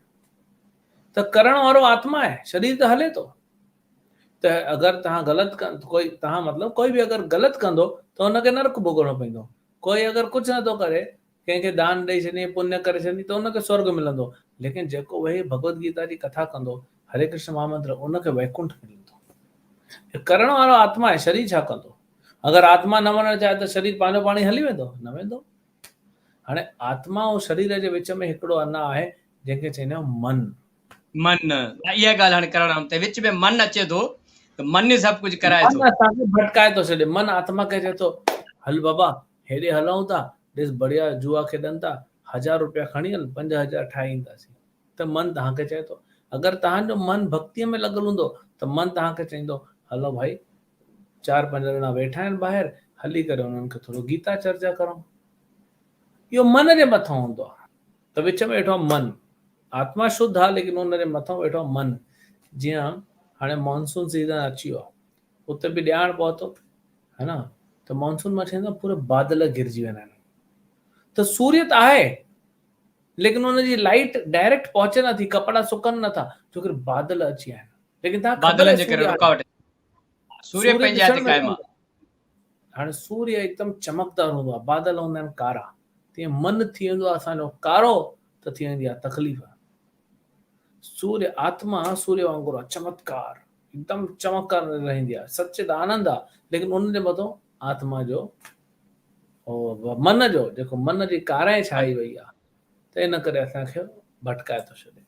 ته ڪرڻ وارو آتما آهي، شرير ته هلي ٿو. ته اگر توهان غلط ڪوئي توهان مطلب ڪوئي به اگر غلط ڪندو ته ان کي نرڪ ڀوڳڻو پوندو. ڪوئي اگر ڪجهه نٿو ڪري، ڪنهن کي دان ڏئي ڇڏي، پڃ ڪري ڇڏي ته ان کي سورڳ ملندو. ليڪن جيڪو ويهي ڀڳوت گيتا جي ڪٿا ڪندو، هري ڪرشن مهامنتر، ان کي ويڪنٺ ملندو. ڪرڻ وارو آتما آهي، شرير ڇا ڪندو؟ اگر آتما نه وڃڻ چاهي ته شرير پنهنجو پاڻ ئي هلي ويندو؟ نه ويندو. هاڻي آتما ۽ شرير جي وچ ۾ هڪڙو انا آهي، جنهن کي چئيندا آهيون من. من، اها ڳالهه هاڻي ڪرڻ آيم ته وچ ۾ من اچي ٿو ته من ئي سڀ ڪجهه ڪرائي ٿو. من اسان کي ڀٽڪائي ٿو ڇڏي. من آتما کي چئي ٿو، هل بابا، هيڏي هلون ٿا، ڏس بڙيا جوا کيڏن ٿا، هزار روپيا کڻي هل، 5000 ٺاهي اينداسين. ته من توهان کي چئي ٿو. اگر توهان جو من ڀڳتيء ۾ لڳل هوندو ته من توهان کي چئيندو، هلو ڀائي، چار پنج ڄڻا ويٺا آهن ٻاهر، هلي ڪري انهن کي ٿورو گيتا چرچا ڪرون. اهو من جي مٿان هوندو آهي. ته وچ ۾ ويٺو آهي من. آتما شڌ آهي ليڪن ان جي مٿان ويٺو آهي من. جيئن هاڻي مانسون سيزن اچي ويو آهي. اتي به ڏياڻ پهتو هي نه ته مانسون مان ڇا ٿيندو آهي پورا بادل گهرجي ويندا آهن. ته سوريه ته آهي ليڪن ان جي لائيٽ ڊائريڪٽ پهچي نه ٿي، ڪپڙا سڪن نه ٿا ڇو ڪري بادل اچي ويا آهن. ليڪن توهان کي خبر بادلن جي ڪري رڪاوٽ سوريه پنهنجي جاء تي قائم آهي. هاڻي سوريه هڪدم چمڪدار هوندو آهي، بادل هوندا آهن ڪارا، تيئن من ٿي ويندو آهي اسان جو ڪارو ته ٿي ويندي آهي تڪليف. سوريه آتما سوريه وانگر آهي، چمتڪار، هڪدم چمڪ رهندي آهي، سچ آنند آهي، ليڪن ان جي مٿو آتما جو من جو جيڪو من جي ڪارائي ڇائي وئي آهي ته ان ڪري اسان کي ڀٽڪائي ٿو ڇڏي.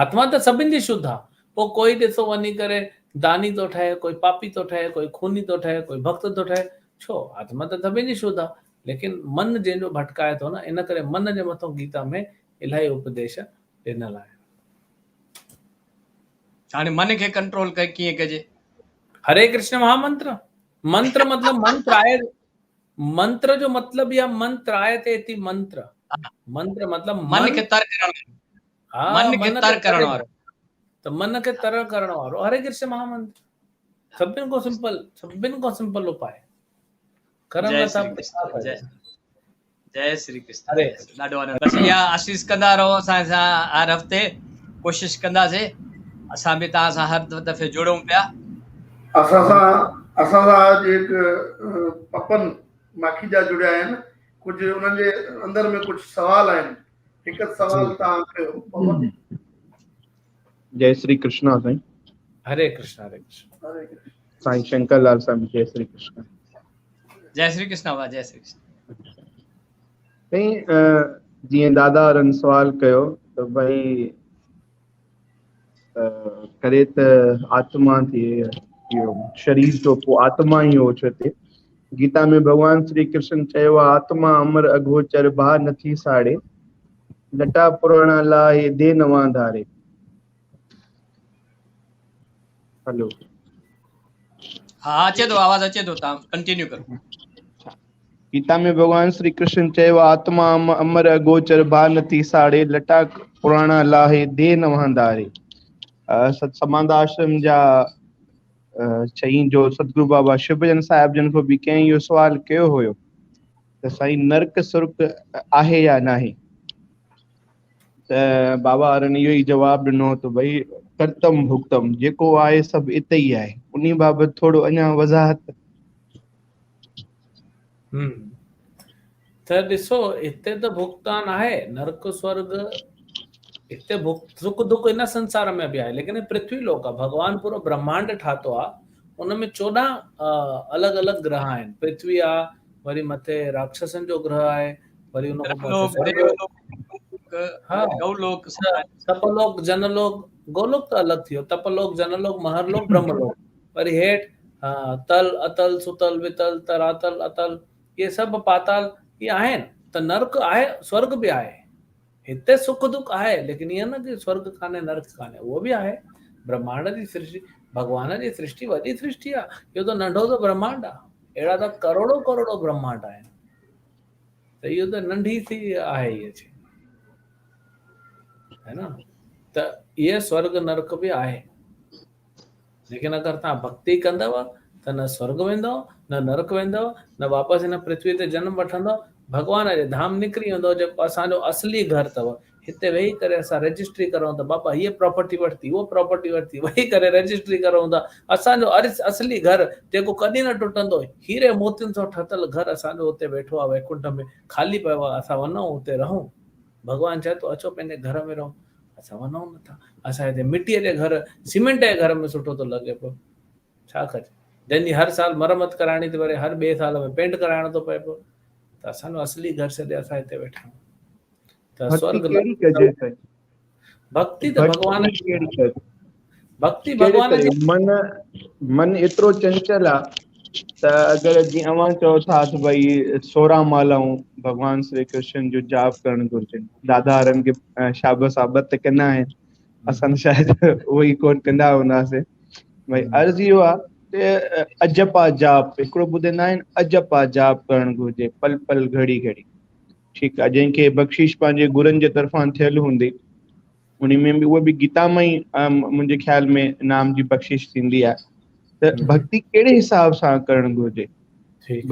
آتما ته سڀن جي شڌ آ. پوء ڪوئي ڏسو وڃي ڪري داني ٿو ٺهي، ڪوئي پاپي ٿو ٺهي، ڪوئي خوني ٿو ٺهي، ڪوئي ڀڳت ٿو ٺهي. ڇو؟ آتما ته سڀن جي شڌ آ. ليڪن من جنهن جو ڀٽڪائي ٿو نه، ان ڪري من جي مٿان گيتا ۾ الاهي اپديش ڏنل آهن. هاڻي من کي ڪنٽرول ڪيئن ڪجي؟ هري ڪرشن مهامنتر. منتر مطلب منتر آهي. منتر جو مطلب يا منتر آهي ته اتي منتر منتر مطلب من کي تر ڪرڻ وارو من کي تر ڪرڻ وارو ته من کي تر ڪرڻ وارو هري ڪرشن مهامنتر سڀن کان سمپل سڀن کان سمپل اپاء ڪرڻ نه ٿا جئي شري ڪرشن ڏاڍو آنند بس اها آشيش ڪندا رهو اسان سان هر هفتي ڪوشش ڪنداسي اسان به توهان سان هر دفعي جڙون پيا اسان سان اسان سان اڄ هڪ پپن ماکيجا جڙيا آهن ڪجهه انهن جي اندر ۾ ڪجهه سوال آهن هڪ سوال توهان ڪيو پپن جئي شري ڪرشنا سائين هري ڪرشنا هري ڪرشنا هري ڪرشنا سائين شنڪر لال صاحب جئي شري ڪرشنا جئي شري ڪرشنا وا جئي شري ڪرشنا سائين جيئن دادا وارن سوال ڪيو ته ڀائي ڪري ته آتما ٿئي اهو شرير تو پوء آتما ئي هو ڇو ٿئي گيتا ۾ ڀڳوان شري ڪرشن چيو آ آتما امر اگهوچر ڀا نٿي ساڙي لٽا پراڻا لاهي the نوان ڌاري هلو ها اچي ٿو آواز اچي ٿو تان ڪنٽينيو ڪرو گيتا ۾ ڀڳوان شري ڪرشن چيو آتما امر اگوچر ڀا نٿي ساڙي لٽا پراڻا لاهي the نوان ڌاري ست سماندا آشرم جا چئين جو ستگرو بابا شو ڀڄن صاحب جن کان به ڪنهن اهو سوال ڪيو هيو ته سائين نرڪ سرڪ آهي يا ناهي ته بابا وارن اهو ئي جواب ڏنو ته ڀئي ڪرتم ڀڳتم جيڪو آهي سڀ اتي ئي آهي انهي بابت ٿورو اڃا وضاحت ته ڏسو هتي ته ڀڳتان آهي نرڪ سورگ هتي سک دک هن سنسار ۾ به آهي ليڪن پرٿوي لوڪ آهي ڀڳوان پورو برهمانڊ ٺاتو آهي ان ۾ 14 الڳ الڳ گرهه آهن پرٿوي آهي وري مٿي راڪشسن جو گرهه آهي وري ان کان پوء ها گولوڪ تپلوڪ جنلوڪ گولوڪ ته الڳ ٿي ويو تپلوڪ جنلوڪ مهرلوڪ برهملوڪ وري هيٺ تل اتل ستل وتل تراتل اتل اهي سڀ پاتال اهي آهن ته نرڪ آهي سورگ به آهي هتي سک دک آهي ليڪن ائين نه ڪي سورگ ڪانهي نرڪ ڪانهي اهو به آهي برهمانڊ جي سرشٽي ڀڳوان جي سرشٽي وڏي سرشٽي آهي اهو ته ننڍو ته برهمانڊ آهي اهڙا ته ڪروڙو ڪروڙو برهمانڊ آهن ته اهو ته ننڍي ٿي آهي هيء شيء هي نه ته اهي سورگ نرڪ به آهي ليڪن اگر توهان ڀڳتي ڪندؤ ته نه سورگ ويندؤ نه نرڪ ويندؤ نه واپس هن پرٿوي تي جنم وٺندؤ. ڀڳوان جي ڌام نڪري ويندو جيڪو اسان جو اصلي گهر اٿو. هتي ويهي ڪري اسان رجسٽري ڪرون ته بابا هيء پراپرٽي ورتي اهو پراپرٽي ورتي ويهي ڪري رجسٽري ڪرون ٿا. اسان جو اصلي گهر جيڪو ڪڏهن نه ٽٽندو هيري موتين سان ٺهتل گهر اسان جو اتي ويٺو آهي ويڪنٺ ۾ خالي پيو آهي اسان وڃون اتي رهون. ڀڳوان چئي ٿو اچو پنهنجي گهر ۾ رهو. اسان وڃون نٿا. اسان هتي مٽيء جي گهر سيمينٽ جي گهر ۾ سٺو ٿو لڳي پيو. ڇا ڪجي جنهن جي هر سال مرمت ڪرائڻي ٿي پئي هر ٻئي سال ۾ پينٽ ڪرائڻو ٿو پئي پيو ته اسان جو اصلي گهر ڇڏي اسان هتي ويٺا آهيون ته سورڳ ڪهڙي ڪجي سائين؟ ڀڳتي ته ڀڳوان جي ڪهڙي ڪجي؟ ڀڳتي ڀڳوان جي من من ايترو چنچل آ ته اگر جي اوهان چئو ٿا ته ڀئي 16 مالائون ڀڳوان شري ڪرشن جو جاپ ڪرڻ گهرجن دادا وارن کي شابس آ ٻه ته ڪندا آهن اسان شايد اهو ئي ڪون ڪندا هونداسين ڀئي عرض اهو آ ته اجپا جاپ هڪڙو ٻڌندا آهن اجپا جاپ ڪرڻ گهرجي پل پل گهڙي گهڙي ٺيڪ آ جنهن کي بخشش پنهنجي گرن جي طرفان ٿيل هوندي ان ۾ به اهو به گيتا مان ئي منهنجي خيال ۾ نام جي بخشش ٿيندي آهي ته ڀڳتي ڪهڙي حساب سان ڪرڻ گهرجي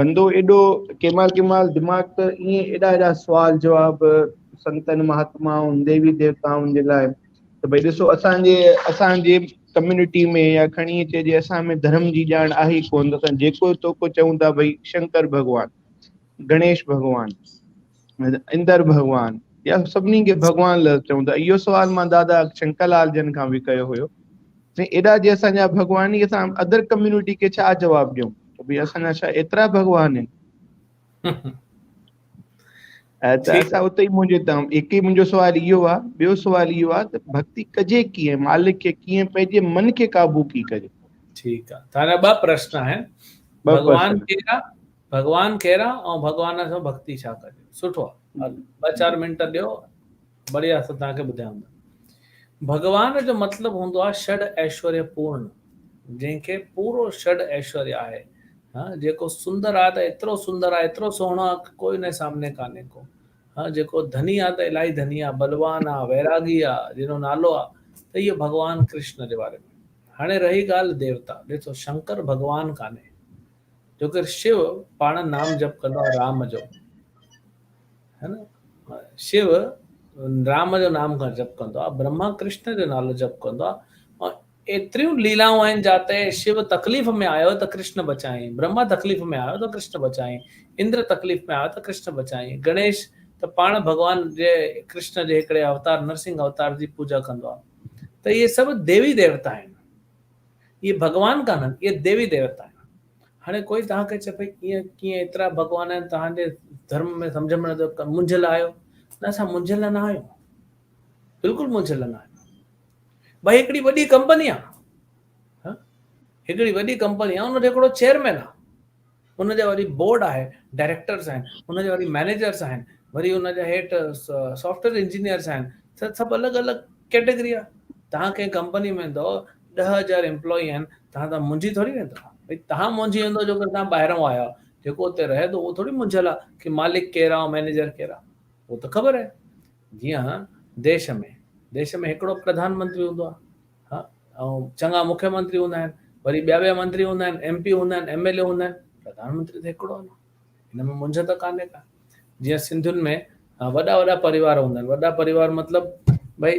بندو ايڏو ڪنهن مهل ڪنهن مهل دماغ ته ائين ايڏا ايڏا سوال جواب سنتن مهاتمائن ديوي ديوتائن جي لاء ته ڀئي ڏسو اسان جي اسان جي ڪميونٽي ۾ يا کڻي چئجي اسان ۾ ڌرم جي ڄاڻ آهي ئي ڪونه ته اسان جيڪو توکو چئون ٿا ڀئي شنڪر ڀڳوان گڻيش ڀڳوان اندر ڀڳوان يا سڀني کي ڀڳوان لفظ چئون ٿا اهو سوال مان دادا شنڪر لال جن کان به ڪيو هيو سائين ايڏا جي اسان جا ڀڳوان ئي اسان ادر ڪميونٽي کي ڇا جواب ڏيون ته ڀئي اسان جا ڇا ايترا ڀڳوان آهن ته اسان اتي ئي منهنجي ته هڪ ئي منهنجو سوال اهو آهي ٻيو سوال اهو آهي ته ڀڳتي ڪجي ڪيئن مالڪ کي ڪيئن پنهنجي من کي قابو ڪي ڪجي ٺيڪ آهي تنهنجا ٻه پرشن آهن ڀڳوان ڪير آهي ڀڳوان ڪير آهي ۽ ڀڳوان سان ڀڳتي ڇا ڪجي سٺو آهي ٻه چار منٽ ڏيو بڙيا سان توهان کي ٻڌايان ٿو. ڀڳوان جو مطلب هوندو آهي شڙ ايشوريه پورڻ، جنهن کي پورو شڙ ايشوريه آهي. ها جيڪو سندر آهي ته ايترو سندر آهي، ايترو سهڻو آهي ڪه ڪوئي ان جي سامني ڪانهي ڪو. ها جيڪو ڌني آهي ته الاهي ڌني آهي، بلوان آهي، ويراڳي آهي، جنهن جو نالو آهي ته اهو ڀڳوان ڪرشن جي باري ۾. هاڻي رهي ڳالهه ديوتا، ڏسو شنڪر ڀڳوان ڪانهي، جو ڪر شو پاڻ نام جپ ڪندو آهي رام جو. ها نه شو رام جو نام کان جپ ڪندو آهي برهما ڪرشن جو نالو جپ ڪندو آهي ۽ ايتريون ليلائون آهن جاتي شو تڪليف ۾ آيو ته ڪرشن بچائين برهما تڪليف ۾ آيو ته ڪرشن بچائين اندر تڪليف ۾ آيو ته ڪرشن بچائين گڻيش ته پاڻ ڀڳوان جي ڪرشن جي هڪڙي اوتار نرسنگ اوتار جي پوجا ڪندو آهي ته اهي سڀ ديوي ديوتا آهن اهي ڀڳوان ڪانهن اهي ديوي ديوتا آهن هاڻي ڪوئي توهان کي چئي ڀئي ائين ڪيئن ايترا ڀڳوان آهن توهان جي ڌرم ۾ سمجهه ۾ نٿو منجهيل آهيو نه اسان منجهيل نه آهيون بلڪل منجهيل نه آهيون ڀئي هڪڙي وڏي ڪمپني آهي هڪڙي وڏي ڪمپني آهي ان جو هڪڙو چيئرمين آهي ان جا وري بورڊ آهي ڊائريڪٽرز آهن ان جا وري مئنيجرز آهن وري ان جا هيٺ سافٽ ويئر انجنيئرز آهن سڀ الڳ الڳ ڪيٽيگري آهي توهان ڪنهن ڪمپني ۾ ويندو 10,000 امپلائي آهن توهان ته منجهي ٿوري ويندو ڀئي توهان منجهي ويندو جو توهان ٻاهران آيا آهيو جيڪو اتي رهي ٿو اهو ٿوري منجهيل آهي ڪي مالڪ ڪير آهي مئنيجر ڪير آهي اهو ته خبر آهي جيئن ديش ۾ ديش ۾ هڪڙو پرڌان منتري هوندو آهي ها ۽ چڱا مکيه منتري هوندا آهن وري ٻيا ٻيا منتري هوندا آهن ايم پي هوندا آهن ايم ايل اي هوندا آهن پرڌان منتري ته هڪڙو آهي نه هن ۾ منجهه ته ڪانهي ڪا جيئن سنڌين ۾ وڏا وڏا پريوار هوندا آهن وڏا پريوار مطلب ڀئي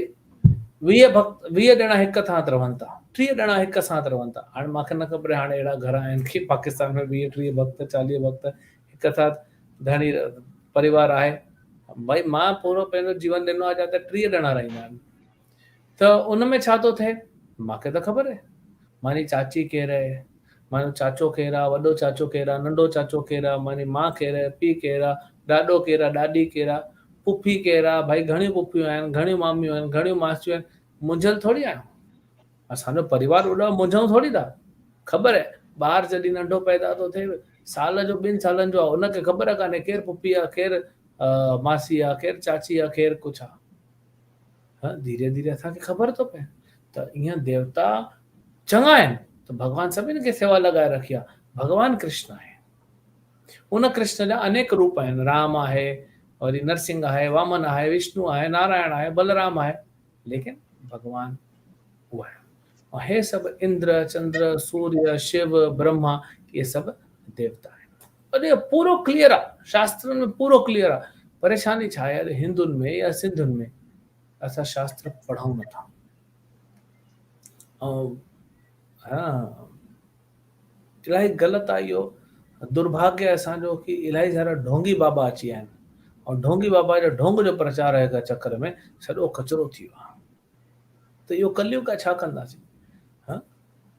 20 ڀڪت 20 ڄڻا هڪ ساٿ رهن ٿا 30 ڄڻا هڪ ساٿ رهن ٿا هاڻي مونکي نه خبر هاڻي اهڙا گهر آهن ڪي پاڪستان ۾ 20 30 ڀڪت 40 ڀڪت هڪ ساٿ ڌڻي پريوار آهي ڀئي مان پورو پنهنجو جيون ڏنو آهي جاتي 30 ڄڻا رهندا آهن ته ان ۾ ڇا ٿو ٿئي؟ مان کي ته خبر اهي. مانجي چاچي ڪير اهي، مانجو چاچو ڪير آ، وڏو چاچو ڪير آ، ننڍو چاچو ڪير آ، مانجي ماء ڪير اهي، پيء ڪير آ، ڏاڏو ڪير آ، ڏاڏي ڪير آ، پڦي ڪير آ، ڀائي گهڻيون پڦيون آهن، گهڻيون ماميون آهن، گهڻيون ماسيون آهن، منجهيل ٿوري آهيون. اسان جو پريوار وڏو آ، منجهون ٿوري ٿا. خبر اهي، ٻار جڏهن ننڍو پيدا ٿو ٿئي، سال جو ٻن سالن جو آ، ان کي خبر ڪانهي ڪير پڦي آ، ڪير ماسي آ، ڪير چاچي آ، ڪير ڪجهه آ. ها ڌيري ڌيري اسان کي خبر ٿو پئي ته ائين ديوتا چڱا آهن ته ڀڳوان سڀني کي سيوا لڳائي رکي آهي ڀڳوان ڪرشن آهي ان ڪرشن جا انيڪ روپ آهن رام آهي وري نرسنگ آهي وامن آهي وشنو آهي نارائڻ آهي بلرام آهي ليڪن ڀڳوان اهو آهي ۽ هي سڀ اندر چندر سوريه شو برهما اهي سڀ ديوتا آهن. اڙي پورو ڪليئر آ، شاسترن ۾ پورو ڪليئر آ. پريشاني ڇا آهي هندن ۾ يا سنڌين ۾ اسان شاستر پڙهون نٿا. ۽ ها الاهي غلط آ اهو درڀاگيه اسان جو ڪي الاهي سارا ڍونگي بابا اچي ويا آهن ۽ ڍونگي بابا جو ڍونگ جو پرچار جي چڪر ۾ سڄو ڪچرو ٿي ويو آ. ته اهو ڪليوگ آ ڇا ڪنداسين. ها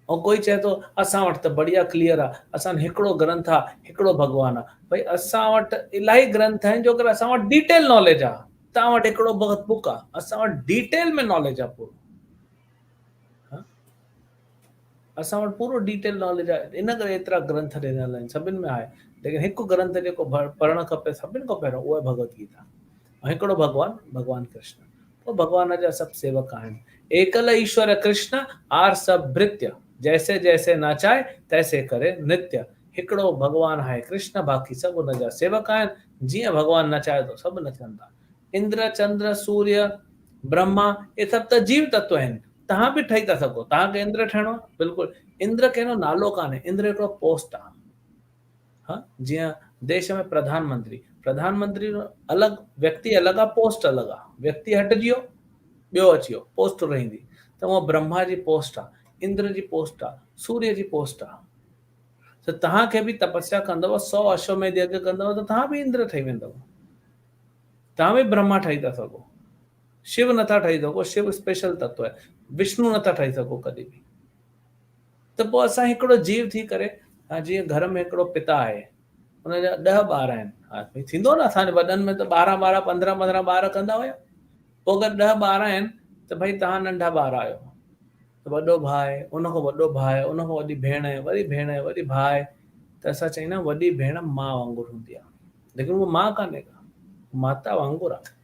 ۽ ڪوئي چئي ٿو اسان وٽ ته بڙيا ڪليئر آ اسان وٽ هڪڙو گرنٿ آ هڪڙو ڀڳوان آ. ڀئي اسان وٽ الاهي گرنٿ آهن جو ڪري اسان وٽ ڊيٽيل ناليج آ. توهان وٽ هڪڙو ڀڳت بڪ آ اسان وٽ ڊيٽيل ۾ ناليج آ پورو. ها اسان وٽ پورو ڊيٽيل ناليج آهي ان ڪري ايترا گرنٿ ڏنل آهن سڀن ۾ آهي ليڪن هڪ گرنٿ جيڪو پڙهڻ کپي سڀن کان پهريون اهو آهي ڀڳوت گيتا ۽ هڪڙو ڀڳوان ڀڳوان ڪرشن پوء ڀڳوان جا سڀ سيوڪ آهن ايڪل ايشور ڪرشن آر سڀ ڀرتيه جيسي جيسي ناچائي تيسي ڪري نرتيه هڪڙو ڀڳوان آهي ڪرشن باقي سڀ ان جا سيوڪ آهن جيئن ڀڳوان نچائي ٿو سڀ نچن ٿا اندر چندر سوريه برهما اهي سڀ ته جيو تتو آهن توهان به ٺهي ٿا سگهو. توهان کي اندر ٺهڻو آهي؟ بلڪل. اندر ڪنهن جو نالو ڪانهي. اندر هڪڙو پوسٽ آهي. ها جيئن ديش ۾ پرڌان منتري. پرڌان منتري الڳ ويڪتي الڳ آهي پوسٽ الڳ آهي. ويڪتي هٽجي ويو ٻيو اچي ويو پوسٽ رهندي. ته هونء برهما جي پوسٽ آهي، اندر جي پوسٽ آهي، سوريه جي پوسٽ آهي. ته توهان کي به تپسيا ڪندؤ سو اشوميڌ يگيا ڪندؤ ته توهان به اندر ٺهي ويندؤ. توهان به برهما ٺهي ٿا سگهو. شو نٿا ٺهي سگهو، شو اسپيشل تتو آهي، وشنو نٿا ٺهي سگهو ڪڏهن به. ته پوء اسان هڪڙو جيو ٿي ڪري جيئن گهر ۾ هڪڙو پتا آهي ان جا ڏهه ٻار آهن، ها ڀئي ٿيندو نه اسان جي وڏن ۾ ته ٻارهن ٻارهن پندرهن پندرهن ٻار ڪندا هيا. پوء اگر ڏهه ٻار آهن ته ڀئي توهان ننڍا ٻار آهيو ته وڏو ڀاء آهي، ان کان وڏو ڀاء آهي، ان کان وڏي ڀيڻ آهي، وري ڀيڻ آهي، وري ڀاء آهي ته اسان چئيندا آهيون وڏي ڀيڻ ماء وانگر هوندي آهي. ليڪن اها ماء ڪانهي ڪا، ماتا وانگر آهي.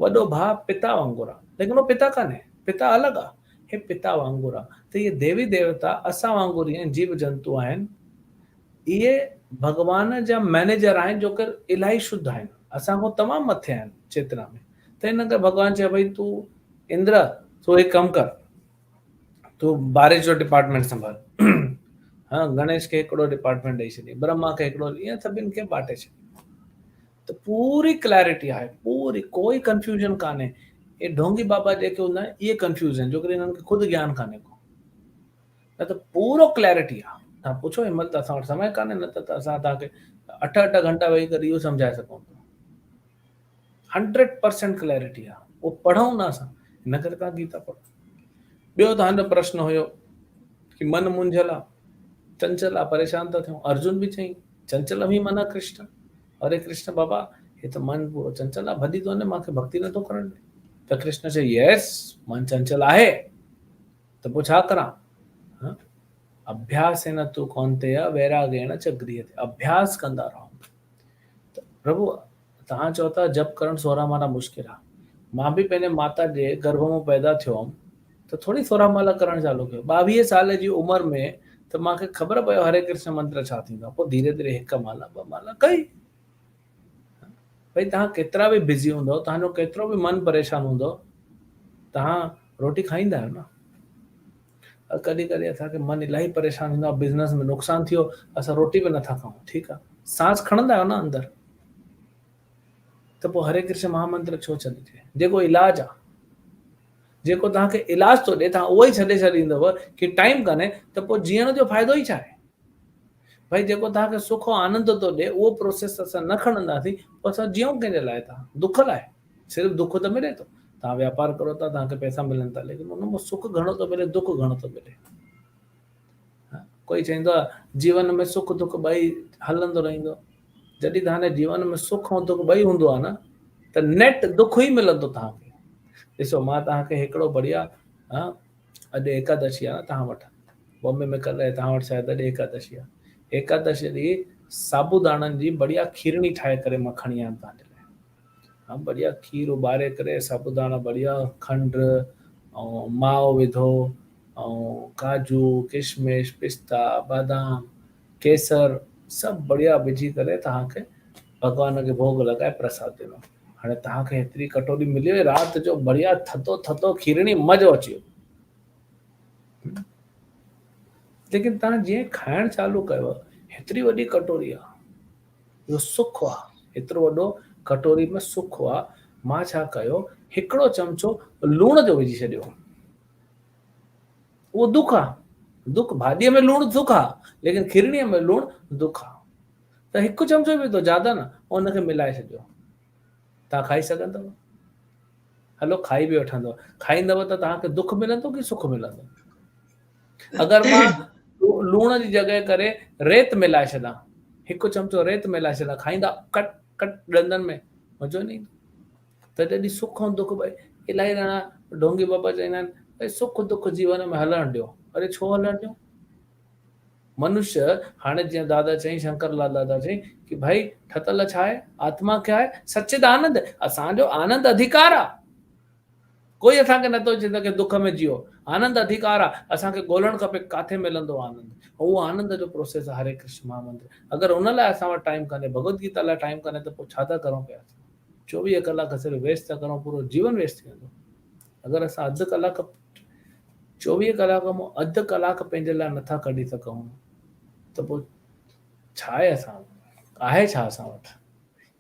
وڏو ڀاء پتا وانگر آ ليڪن هو پتا ڪانهي پتا الڳ آ هي پتا وانگر آ ته اهي ديوي ديوتا اسان وانگر ئي آهن جيو جنتو آهن اهي ڀڳوان جا مئنيجر آهن جو ڪر الاهي شڌ آهن اسان کان تمام مٿي آهن چيتنا ۾ ته ان ڪري ڀڳوان چيو ڀئي تون اندر تون هڪ ڪم ڪر تون بارش جو ڊپارٽمينٽ سنڀال ها گڻيش کي هڪڙو ڊپارٽمينٽ ڏئي ڇڏي برهما کي هڪڙو ائين سڀن کي باٽي ڇڏي ته پوري ڪليرٽي آهي پوري ڪوئي ڪنفيوزن ڪانهي اهي ڍونگي بابا جيڪي هوندا آهن اهي ڪنفيوز آهن جو ڪري انهن کي خود گيان ڪانهي ڪو نه ته پورو ڪليرٽي آهي تان پڇو هن مهل ته اسان وٽ سمي ڪانهي نه ته اسان تان کي اٺ اٺ گهنٽا ويهي ڪري اهو سمجهائي سگهون ٿا 100% ڪليرٽي آهي اهو پڙهون نه اسان ان ڪري تان گيتا پڙهو ٻيو تان جو پرشن هيو ڪي من منجهيل آهي چنچل آهي پريشان ٿا ٿيون ارجن به چئي چنچل هئي من ڪرشن اري ڪرشن بابا هي ته من پورو چنچل آ ڀڄي ٿو وڃي مان کي ڀڳتي نٿو ڪرڻ ڏي ته ڪرشن چيو يس من چنچل آهي ته پوء ڇا ڪران ها اڀياسين تو ڪونتيه ويراگيڻ چ گرهيتي اڀياس ڪندا رهو ته پرڀو توهان چئو ٿا جپ ڪرڻ سورهن مالا مشڪل آ مان به پنهنجي ماتا جي گرڀ مان پيدا ٿيو هئم ته ٿوري سورهن مالا ڪرڻ چالو ڪيو. 22 سال جي عمر ۾ ته مان کي خبر پيو هري ڪرشن منتر ڇا ٿيندو آهي. پوء ڌيري ڌيري هڪ مالا ٻه مالا ڪئي. ڀئي توهان ڪيترا به بزي هوندؤ، توهان جو ڪيترو به من پريشان هوندو، توهان روٽي کائيندا آهيو نه. ڪڏهن ڪڏهن اسان کي من الاهي پريشان ٿيندو آهي، بزنس ۾ نقصان ٿيو، اسان روٽي به نٿا کائون، ٺيڪ آهي. سانس کڻندا آهيو نه اندر. ته پوء هري ڪرشن مهامنتر ڇو ڇڏجي؟ جيڪو علاج آ. جيڪو توهان کي علاج ٿو ڏي توهان اهو ئي ڇڏي ڇڏيندؤ ڪي ٽائيم ڪانهي ته پوء جيئڻ جو فائدو ئي ڇا آهي؟ ڀئي جيڪو توهان کي سک ۽ آنند ٿو ڏي اهو پروسيس اسان نه کڻنداسين پوء اسان جيئون ڪنهن جي لاء ٿا؟ دک لاء؟ صرف دک ته ملي ٿو. توهان وياپار ڪرو ٿا توهان کي پئسا ملن ٿا ليڪن ان مان سک گهڻو ٿو ملي دک گهڻو ٿو ملي. ڪوئي چوندو آهي جيون ۾ سک دک ٻئي هلندو رهندو. جڏهن توهان جي جيون ۾ سک ۽ دک ٻئي هوندو آهي نه ته نيٽ دک ئي ملندو توهان کي. ڏسو مان توهان کي هڪڙو بڙيا ها اڄ ايڪادشي آهي نه توهان وٽ بامبي ۾ ڪلهه توهان وٽ شايد اڄ ايڪادشي آهي. ايڪادشي ڏينهن سابوداڻن جي بڙيا کيرڻي ٺاهي ڪري مان کڻي آيم توهان جي لاء. ها بڙيا کير اٻاري ڪري سابوداڻا بڙيا کنڊ ۽ مائو وڌو ۽ ڪاجو ڪشمش پستا بادام ڪيسر سڀ بڙيا وجهي ڪري توهان کي ڀڳوان کي ڀوڳ لڳائي پرساد ڏنو. هاڻي توهان کي هيتري ڪٽوري ملي وئي رات جو بڙيا ٿڌو ٿڌو کيرڻي مزو اچي ويو. ليڪن توهان جيئن کائڻ چالو ڪيو هيتري وڏي ڪٽوري آ. اهو سک آ، ايترو وڏو ڪٽوري ۾ سک آ، مان ڇا ڪيو هڪڙو چمچو لوڻ جو وجهي ڇڏيو. اهو دک آ، دک ڀاڄيء ۾ لوڻ سک آ، ليڪن کيرڻيء ۾ لوڻ دک آ. ته هڪ چمچو ئي وڌو زياده نه، ان کي ملائي ڇڏيو. توهان کائي سگهندؤ؟ هلو کائي به وٺندؤ. کائيندؤ ته توهان کي دک ملندو ڪي سک ملندو؟ اگر مان لوڻ جي جڳهه ڪري ريت ملائي ڇڏان، هڪ چمچو ريت ملائي ڇڏان، کائيندا ڪٽ ڪٽ ڏندن ۾ مزو نه ايندو. ته جڏهن سک ۽ دک ٻئي الاهي ڄڻا ڍونگي بابا چوندا آهن ڀئي سک دک جيون ۾ هلڻ ڏيو. اري ڇو هلڻ ڏيون؟ منش هاڻي جيئن دادا چئين شنڪر لال دادا چئين ڪي ڀائي ٺتل ڇا آهي؟ آتما ڪيا آهي؟ سچد آنند. اسان جو آنند اڌيڪار آ. ڪوئي اسان کي نٿو چئي سگهي دک ۾ جيئو. آنند اڌيڪار آ. اسان کي ڳولڻ کپي ڪاٿي ملندو آنند. اهو آنند جو پروسيس آ هري ڪرشن مهامنتر. اگر ان لاء اسان وٽ ٽائيم ڪانهي ڀڳوت گيتا لاء ٽائيم ڪانهي ته پوء ڇا ٿا ڪرون پيا اسان. 24 ڪلاڪ صرف ويسٽ ٿا ڪرون پورو جيون ويسٽ ٿي ويندو. اگر اسان اڌ ڪلاڪ 24 ڪلاڪ مان اڌ ڪلاڪ پنهنجي لاء نٿا ڪڍي سگهون ته پوء ڇا آهي اسان وٽ؟ آهي ڇا اسان وٽ؟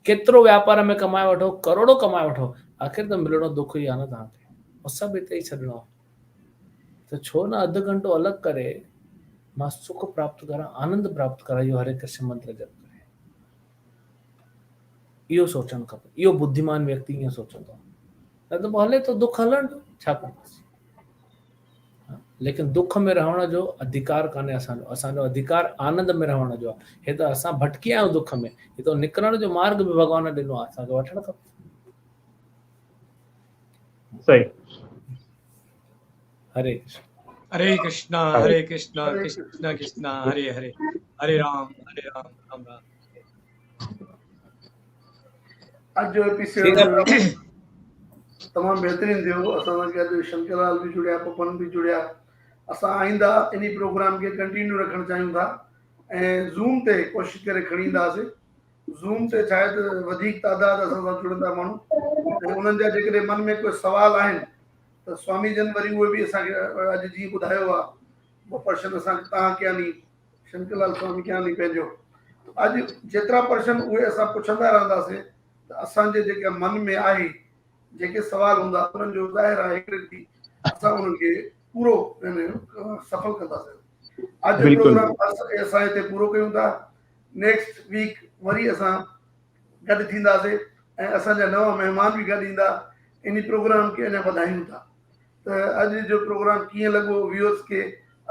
ڪيترو واپار ۾ ڪمائي وٺو، ڪروڙو ڪمائي وٺو، آخر ته ملڻو دک ئي آهي نه توهان کي. اهو سڀ هتي ئي ڇڏڻو آهي. ته ڇو نه اڌ گهنٽو الڳ ڪري مان سک پراپت ڪران، آنند پراپت ڪران اهو هري ڪرشن منتر جپ ڪري. اهو سوچڻ کپي. اهو ٻڌيمان ويڪتي ائين سوچندو آهي. نه ته پوء هلي ٿو دک هلڻ ڏيو، ڇا ڪنداسين. ليڪن دک ۾ رهڻ جو اڌيڪار ڪانهي اسان جو. اسان جو اڌيڪار آنند ۾ رهڻ جو آهي. هي ته اسان ڀٽڪي آيا آهيون دک ۾. هي ته نڪرڻ جو مارگ به ڀڳوان ڏنو آهي، اسان کي وٺڻ کپي. صحيح. هري ڪرشن. هري ڪرشنا هري ڪرشنا ڪرشنا ڪرشنا هري هري هري رام هري رام رام رام. اڄ جو ايپيسوڊ تمام بهترين ٿيو. اسان سان گڏ شنڪر لال به جڙيا، پپن به جڙيا. اسان آئنده انهي پروگرام کي ڪنٽينيو رکڻ چاهيون ٿا ۽ زوم تي ڪوشش ڪري کڻي اينداسين. زوم تي ڇا آهي ته وڌيڪ تعداد اسان سان جڙندا ماڻهو ۽ انهن جا جيڪڏهن من ۾ ڪوئي سوال آهن ته سوامي جن وري اهي به اسان کي اڄ جيئن ٻڌايو آهي ٻه پرشن اسان تان ڪياني شنڪر لال سوامي ڪياني پنهنجو اڄ جيترا پرشن اهي اسان پڇندا رهنداسين ته اسان جي جيڪا من ۾ آهي جيڪي سوال هوندا انهن جو ظاهر آهي هڪڙي ڏينهن اسان انهن کي پورو يعني سڦل ڪنداسين. اڄ جو پروگرام اسان هتي پورو ڪيون ٿا. نيڪسٽ ويڪ وري اسان گڏ ٿينداسين ۽ اسان جا نوان مهمان به گڏ ايندا. انهي پروگرام کي اڃا وڌايون ٿا. ته اڄ جو پروگرام ڪيئن لڳو ويورز کي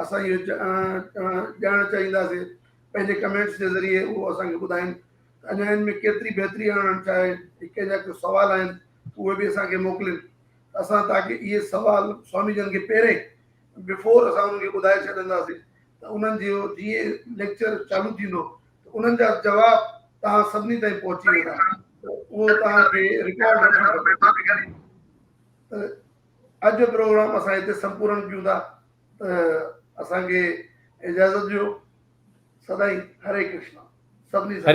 اسان اهو ڄاڻڻ چاهينداسين. پنهنجي ڪمينٽس جي ذريعي اهو اسان کي ٻڌائين ته اڃا ان ۾ ڪيتري بهتري آڻڻ چاهي ڪنهن جا ڪي سوال آهن اهي به اسان کي موڪلين ته اسان تاڪه اهي سوال سوامي جن کي پهرين بفور اسان انهن کي ٻڌائي ڇڏنداسين ته انهن جو جيئن ليڪچر چالو ٿيندو ته انهن جا جواب توهان سڀني تائين پهچي ويندا ته اهو توهان کي رڪارڊ رکڻ کپي ته اڄ جو پروگرام اسان هتي سمپورن ڪيون ٿا ته اسان کي اجازت ڏيو. سدائين هري ڪرشنا سڀني سان.